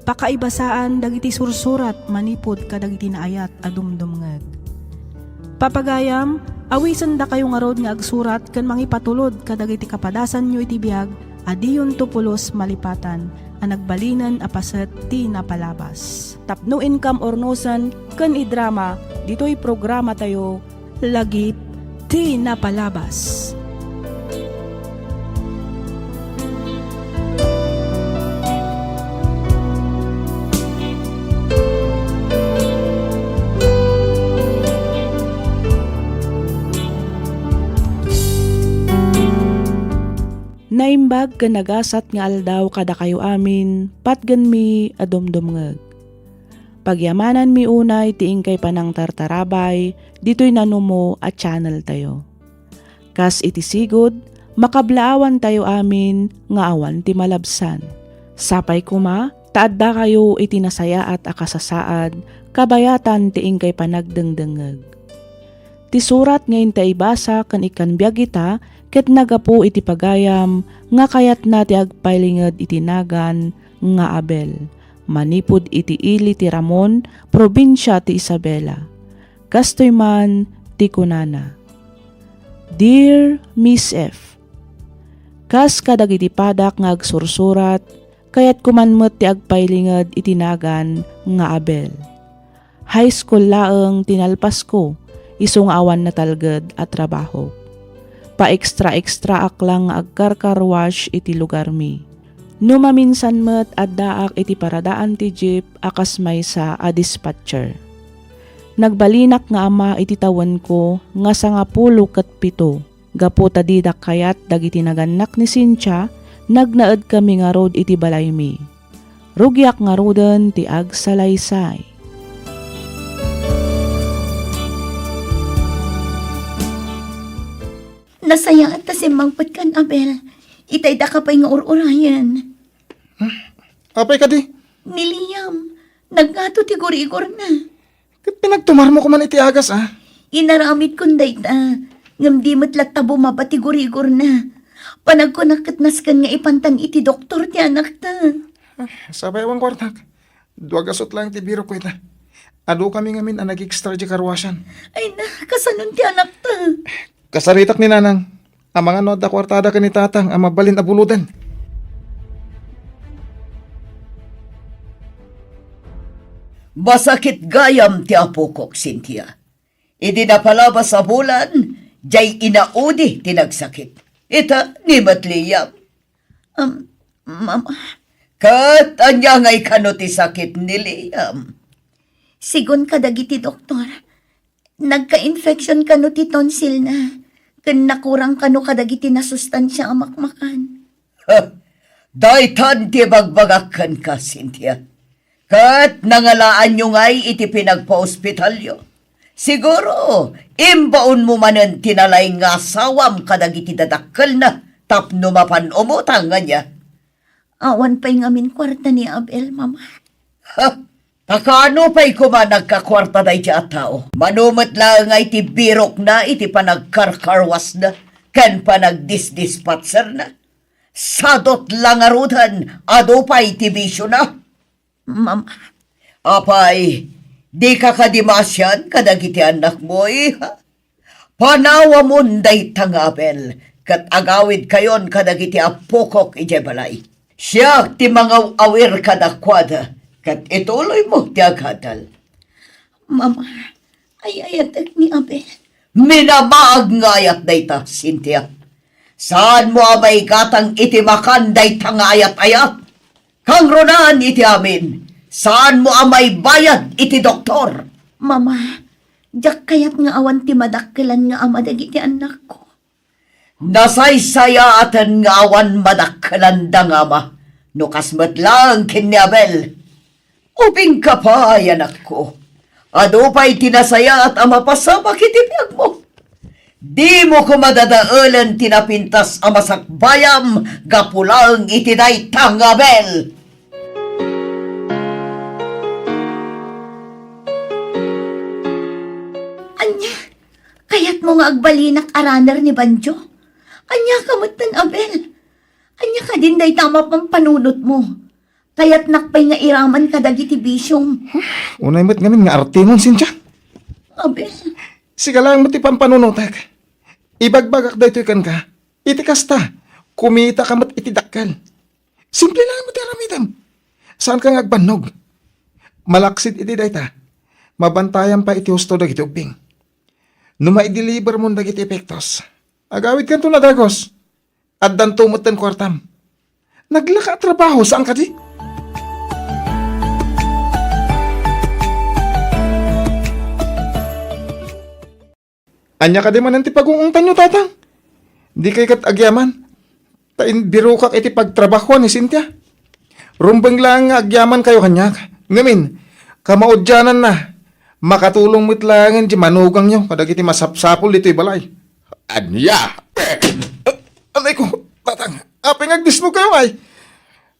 Pakaibasaan dagiti sursurat manipud kadagiti naayat a dumdumngeg. Papagayam, awisendakayo ngarud nga agsurat ken mangipatulod kadagiti kapadasanyo iti biag a diyonto pulos malipatan a nagbalinen a paset ti napalabas. Tapno inkam urnosen ken idrama ditoy programatayo, Lagip ti napalabas. Naimbag ken nagasat nga aldaw kadakayo amin, patgenmi a dumdumngeg. Pagyamananmi unay ti inkay panangtartarabay ditoy nanumo a channel tayo. Kas iti sigud, makablaawantayo amin nga awan ti malabsan. Sapay koma ta addakayo iti nasayaat a kasasaad kabayatan ti inkay panagdengdengngeg. Ti surat nga inta ibasa ken ikkan biag ita ket naggapu iti pagayam nga kayatna ti agpailinged iti nagan nga Abel, manipud iti ili ti Ramon, probinsia ti Isabela. Kastoy man ti kunana, Dear Miss F, kas kadagiti padak nga agsursurat, kayatko man met ti agpailinged iti nagan nga Abel. High school laeng ti nalpasko, isu nga awan natalged a trabaho. Pa-extra-extraak lang nga agkarkarwash iti lugarmi. No maminsan met, addaak iti paradaan ti jeep a kas maysa a dispatcher. Nagbalinak nga ama iti tawenko nga sangapulo ket pito. Gapu ta didak kayat dagiti nagannak ni Cynthia, nagnaedkami ngarud iti balaymi. Rugiak ngaruden ti agsalaysay. Nasayaat ta simmangpetkan, Abel. Itay daka pay nga ur-urayen. Apay kadi? Ni Liam, nagngato ti gurigorna. Ket pinagtumarmo koman iti agas, a? Inaramidkon dayta, ngem di met latta bumaba ti gurigorna. Panagkunak ket nasken nga ipantan iti doktor ti anakta. Ah, sapay awan kuartak. Dua gasut laeng ti birokko ita. Adu kami ngamin a nag-extra di karwasan. Ay na, kasanon ti anakta? Kasaritak ni Nanang. Amangan no adda kuartada ken ni Tatang a mabalin a buloden. Masakit gayam ti apokok, Cynthia. Idi napalabas a bulan, jay inaudi ti nagsakit. Ita, ni met Liam. Um, Mama. Ket ania ngay kano ti sakit ni Liam? Sigun kadagiti doktor, nagka-infection kano ti tonsilna, ken nakurang kano kadagiti nasustansia a makmakan. Daytan ti ibagbagak kenka, Cynthia. Ket nangalaanyo ngay iti pinagpaospitalyo. Siguro, imbaonmo manen ti nalaing nga asawam kadagiti dadakkelna tapno mapan umutang, ania? Awan pay ngamin kuarta ni Abel, Mama. Ha? Ta kaano pay koma nagkakuarta daydi a tao? Mano met laeng ngay ti birokna iti panagkarkarwasna ken panagdisdispatserna. Sadot la ngaruden, adu pay ti bisiona. Mama. Apay, dika kadi maasian kadagiti annakmo, iha? Panawamon dayta nga Abel, ket agawidkayon kadagiti appokok idiay balay. Siak ti mangaw-awir kadakuada, ket ituloymo ti agadal. Mama, ay-ayatek ni Abel. Minamaag nga ayat dayta, Cynthia. Saanmo a maigatang iti makan dayta nga ayat-ayat? Kangrunaan iti amin, saanmo a maibayad iti doktor. Mama, diak kayat nga awan ti madakkelan nga ama dagiti annakko. Nasaysayaaten nga awan madakkelanda nga ama, no kas met laeng ken ni Abel. Ubingka pay, anakko. Adu pay ti nasayaat a mapasamak iti biagmo. Dimo koma dadaelen ti napintas a masakbayam gapu laeng iti dayta nga Abel. Ania? Kayatmo nga agbalinak a runner ni Banjo? Ania ka metten, Abel? Ania kadin dayta a mapampanunotmo? Kayatnak pay nga iraman kadagiti bisiom. Unay met ngamin nga artemon, Cynthia. Abel. Sika laeng met ti pampanunotek. Ibagbagak daytoy kenka. Iti kasta, kumitaka met iti dakkel. Simple laeng met ti aramidem. Saanka nga agbannog. Malaksid iti dayta, mabantayam pay iti husto dagiti ubbing. No maidelibermon dagiti epektos, agawidkanto a dagus. Addanto metten kuartam. Naglaka a trabaho, saan kadi? Ania kadi manen ti pagung-ungtanyo, Tatang? Dikay ket agyaman, ta imbirokak iti pagtrabahoan ni Cynthia. Rumbeng laeng nga agyamankayo kaniak. Ngamin, kamaudiananna, makatulong met laengen ti manugangyo kadagiti masapsapul ditoy balay. Ania? Anay ko, Tatang, apay nga agdismogkayo, ay?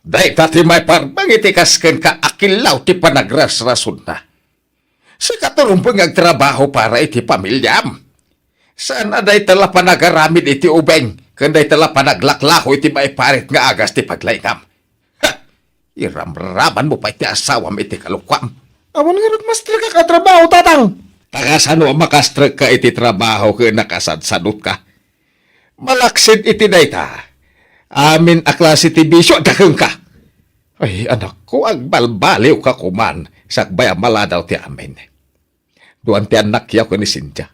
Dayta ti maiparbeng iti kas kenka a killaw ti panagrasrasonna. Sika ti rumbeng nga agtrabaho para iti pamiliam. Saan a dayta la panagaramid iti ubing, ken dayta la panaglaklako iti maiparit nga agas ti paglaingam. Ha! Iramramanmo pay ti asawam iti kalokuam. Awan ngarud, mastrek a trabaho, Tatang. Ta kasano a makastrekka iti trabaho ken nakasadsadutka? Malaksid iti dayta, amin a klase ti bisio adda kenka. Ay, anakko, agbalbaliwka koman, sakbay a maladaw ti amin. Duan ti annakyo ken ni Cynthia.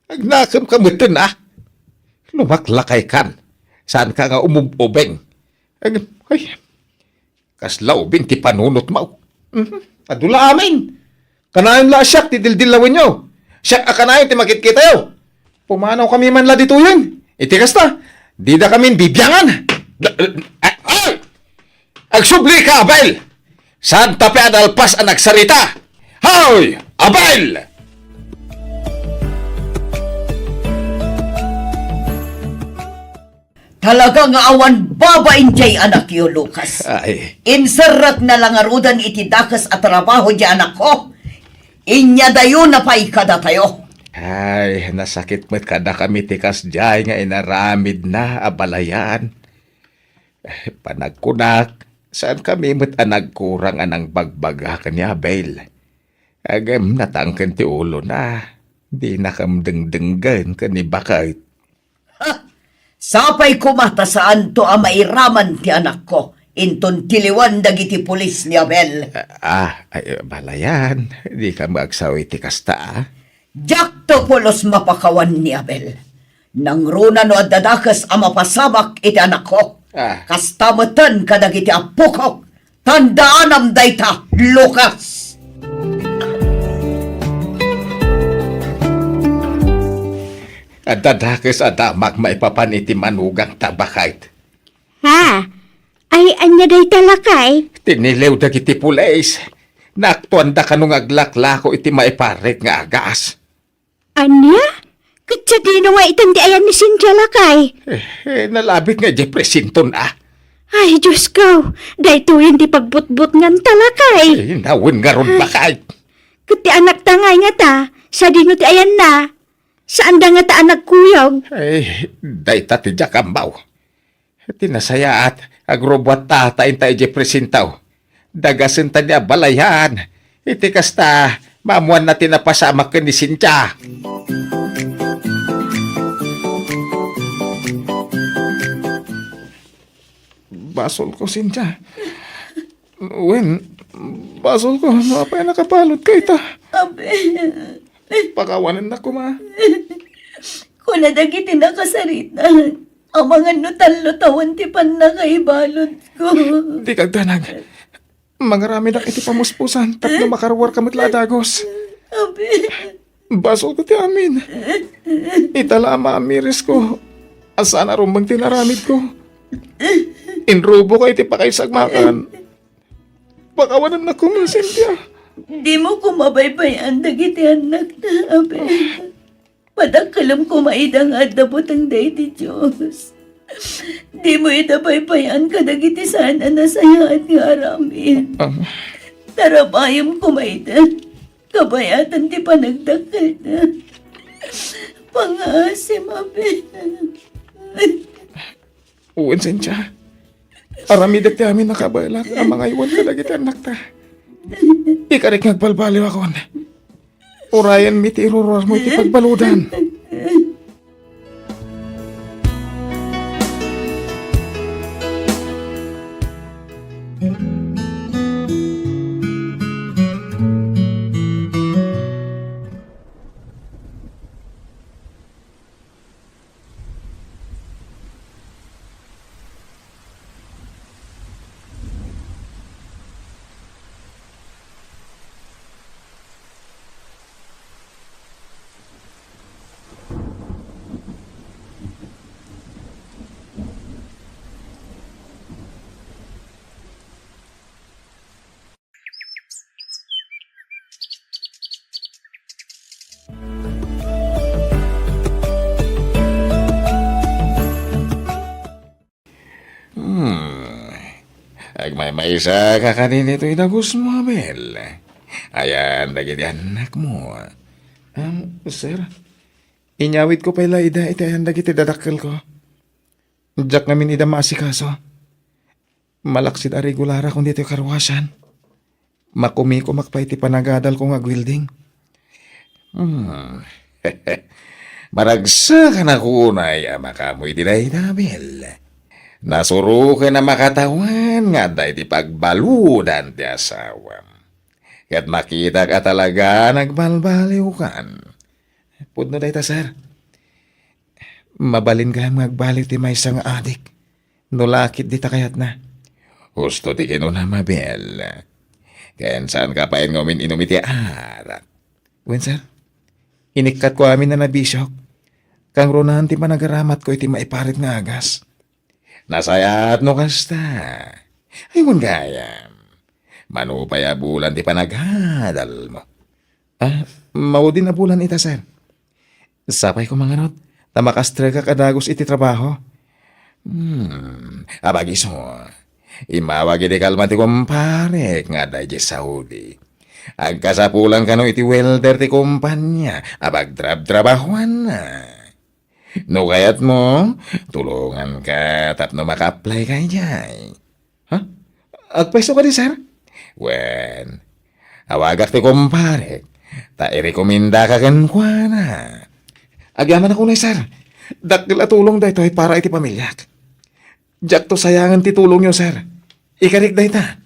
Agnakemka metten, a. Lumaklakaykan. Saanka nga umub-ubing. Ag-, ay, kasla ubing ti panunotmo. Mhm. Adu la amin. Kanayon la a siak ti dildillawenyo. Siak a kanayon ti makitkitayo. Pumanawkami man la ditoyen. Iti kasta, didakamin bibiangan. Da-, a-, ay! Agsublika, Abel! Saanta pay a nalpas a nagsarita. Hoy, Abel! Talaga nga awan babain diay anakyo, Lucas. Ay. Inserrekna la ngaruden iti dakes a trabaho diay anakko. Inyadayona pay kadatayo. Ay, nasakit met kadakami ti kasdiay nga inaramidna, abalayan. Panagkunak, saankami met a nagkurang a nangbagbaga ken ni Abel. Ngem natangken ti ulona, dinakam dengdenggen ken ni baket. Ha! Sapay koma ta saanto a mairaman ti anakko inton tiliwan dagiti pulis ni Abel. Ah, ay, balayan, dika met agsaw iti kasta, a. Diakto pulos mapakawan ni Abel. Nangruna no adda dakes a mapasamak iti anakko. Ah. Kasta metten kadagiti appokok. Tandaanam dayta, Lucas! Adda dakes a damak maipapan iti manugangta, baket. Ha? Ay, ania dayta, lakay? Tiniliw dagiti pulis. Naaktuanda kano nga aglaklako iti maiparit nga agas. Ania? Ket sadino nga itan ti ayan ni Cynthia, lakay? Eh, eh, nalabit nga idiay presinton, a. Ay, Diosko, daytoyen ti pagbutbutnganta, lakay. Eh, nawen ngarud, ay, baket. Ket ti anakta ngay ngata, sadino ti ayanna? Saanda ngata a nagkuyog? Ay, dayta ti diak ammo. Ti nasayaat, agrubbuatta ta inta idiay presinto. Dagasenta ni abalayan. Iti kasta, maammoanna ti napasamak ken ni Cynthia. Basolko, Cynthia. Wen, basolko, no apay a nakabaludka ita. Abel. Pakawanennak koma. Kuna dagiti nakasarita, amangan no tallo tawen ti pannakaibaludko. Dika agdanag. Mangaramidak iti pamuspusan tapno makaruarka met la a dagus. Abel. Basolko ti amin. Ita la a maamirisko a saan a rumbeng ti inaramidko. Inrubok iti pakaisagmakan. Pakawanennak koma, Cynthia. Dimo koma baybay-an dagiti annakta, Abel. Madakkelem koma ida nga adda butengda iti Dios. Dimo ida paypay-an kadagiti saan a nasayaat nga aramid. Ah. Tarabayem koma ida. Kabayatan ti panagdakkelda. Pangaasim, Abel. Wen, Cynthia. Aramidek ti amin a kabaelan a mangaywan kadagiti annakta. Ikarik nga agbalbaliwakon. Urayenmi ti iruruarmo iti pagbaludan. Hmm. Agmaymaysa ka kadi ditoy dagusmo, Abel. Ayan dagiti annakmo. Um, sir, inyawidko pay la ida iti ayan dagiti dadakkelko. Diak ngamin ida maasikaso. Malaksid a regularakon ditoy karuasan. Makumikomak pay ti panagadalko nga agwelding. Hmm. Maragsakan a kunay a makaammo iti dayta, Abel. Nasuroken a makatawen nga adda iti pagbaludan ti asawam. Ket makitak a talaga nagbalbaliwkan. Pudno dayta, sir. Mabalin gayam nga agbaliw ti maysa nga adik, no la ket dita kayatna. Husto ti kinunam, Abel. Ken saanka pay nga umin-inum iti arak. Wen, sir. Inikkatko amin a nabisiok. Kangrunaan ti panagaramatko iti maiparit nga agas. Nasayaat no kasta. Ay, wen gayam. Mano pay a bulan ti panagadalmo? Ah, maudin a bulan ita, sir. Sapay koma ngarud, ta makastrekak a dagus iti trabaho. Hmm, abagiso, immawag iti kalman ti kumparek nga adda idiay Saudi. Agkasapulan kano iti welder ti kumpanya a pagtrabtrabahuanna. No kayatmo, tulonganka tapno maka-apply ka idiay. Ha? Agpayso kadi, sir? Wen, awagak ti kumparek, ta irekomendaka kenkuana. Agyamanak unay, sir. Dakkel a tulong daytoy para iti pamiliak. Diakto sayangen ti tulongyo, sir. Ikarik dayta.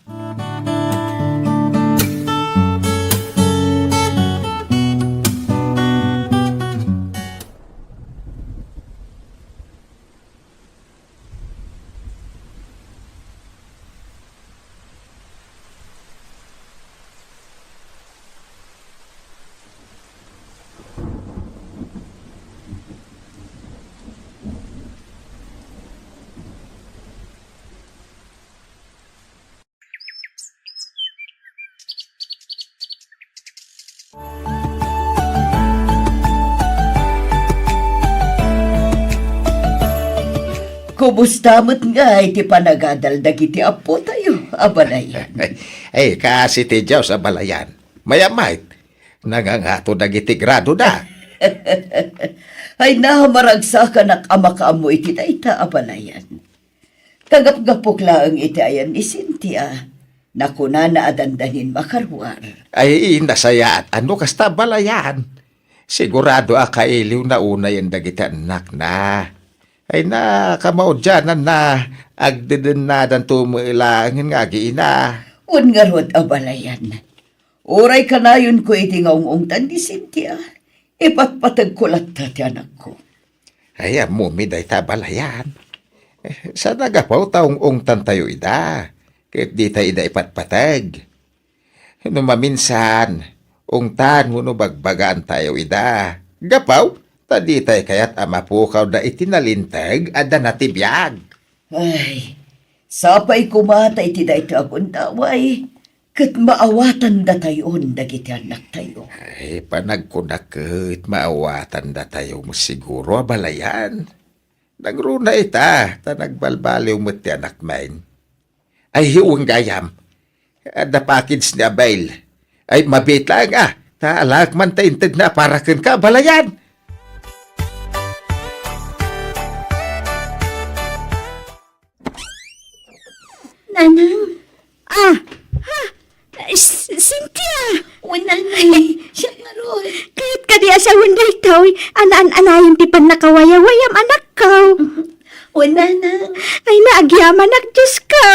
Kumusta met ngay ti panagadal dagiti appotayo, abalayan? Ay, kaasi ti Dios, abalayan. Mayat met, nangangato dagiti gradoda. Ay, namaragsakan a makaammo iti dayta, abalayan. Kagapgapok laeng iti ayan ni Cynthia, nakunana a dandanin makaruar. Ay, nasayaat a no kasta, abalayan. Sigurado a kailiwna unayen dagiti annakna. Ay, na, kamaudiananna, agdedennadanto met laengen nga agiina. Wen ngarud, abalayan. Uray kanayonko iti nga ung-ungtan ni Cynthia, ipatpategko latta ti anakko. Ay, ammomi dayta, abalayan. Eh, saan a gapu ta ung-ungtantayo ida, ket dita ida ipatpateg. No maminsan, ungtan wenno bagbagaantayo ida. Gapu ta ditay kayat a mapukawda iti nalinteg a dana ti biag. Ay, sapay koma ta iti daytoy a gundaway, ket maawatan datayon dagiti annaktayo. Ay, panagkunak ket maawatan datayo mo siguro a balayan. Nagruna ita, ta nagbalbaliw met ti anakmin. Ay, hiwang gayam. Adda package ni Abel. Ay, mabit lang, ah. Ta alaek man ta intedna para kenka, balayan. Nanang. Ah! Ha! S-, Cynthia! Wen, Nanang. Siak ngarud. Kayat kadi a sawen daytoy. An-an-anayon ti pannakawayawayam, anakko. Wen, Nanang. Ay, naagyamanak, Diosko.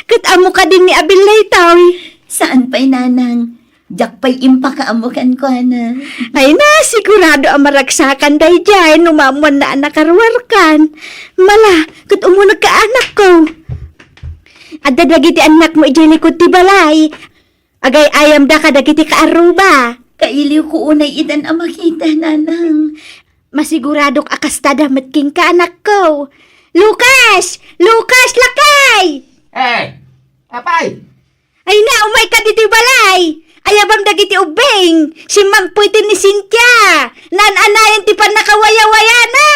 Ket ammo kadi ni Abel daytoy? Saan pay, Nanang. Diak pay impakaammo kenkuana. Ay na, sigurado a maragsakan daydiay no maammoanna a nakaruarkan. Mala, ket umunegka, anakko. Adda dagiti annakmo idiay likud ti balay. Agay-ayamda kadagiti kaarruba. Kailiwko unay itan a makita, Nanang. Masiguradok a kastada met kenka, anakko. Lucas! Lucas, lakay! Eh, apay! Ay na, umayka ditoy balay! Ayabam dagiti ubbing! Simmangpet ni Cynthia! Naan-anayon ti pannakawayawayana!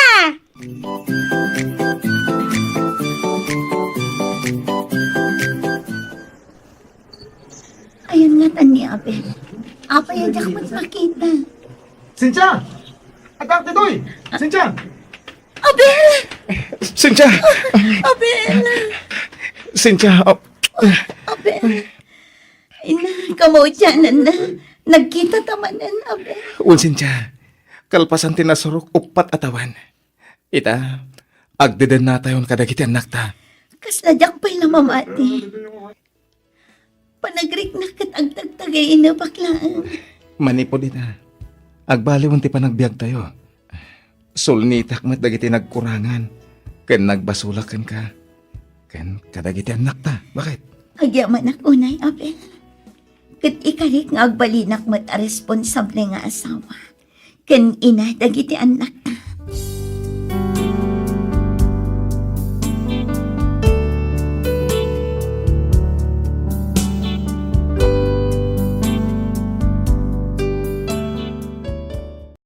Ayan ngatan ni Abel. Apay a diak met makita. Cynthia! Adda ditoy! Cynthia! Abel! Cynthia! Abel! Cynthia, oh. Abel! Ina, kamaudiananna. Nagkita ta manen, Abel. Wen, Cynthia. Kalpasan ti nasurok uppat a tawen. Ita, agdedennatayon kadagiti annakta. Kasla diak pay la mamati. Panagriknak ket agtagtagay, ina, baklaen. Manipud ita, agbaliwen ti panagbiagtayo. Sulnitak met dagiti nagkurangan ken nagbasolak kenka ken kadagiti annakta. Baket? Agyamanak unay, Abel. Ket ikarik nga agbalinak met a responsable nga asawa ken ina dagiti annakta.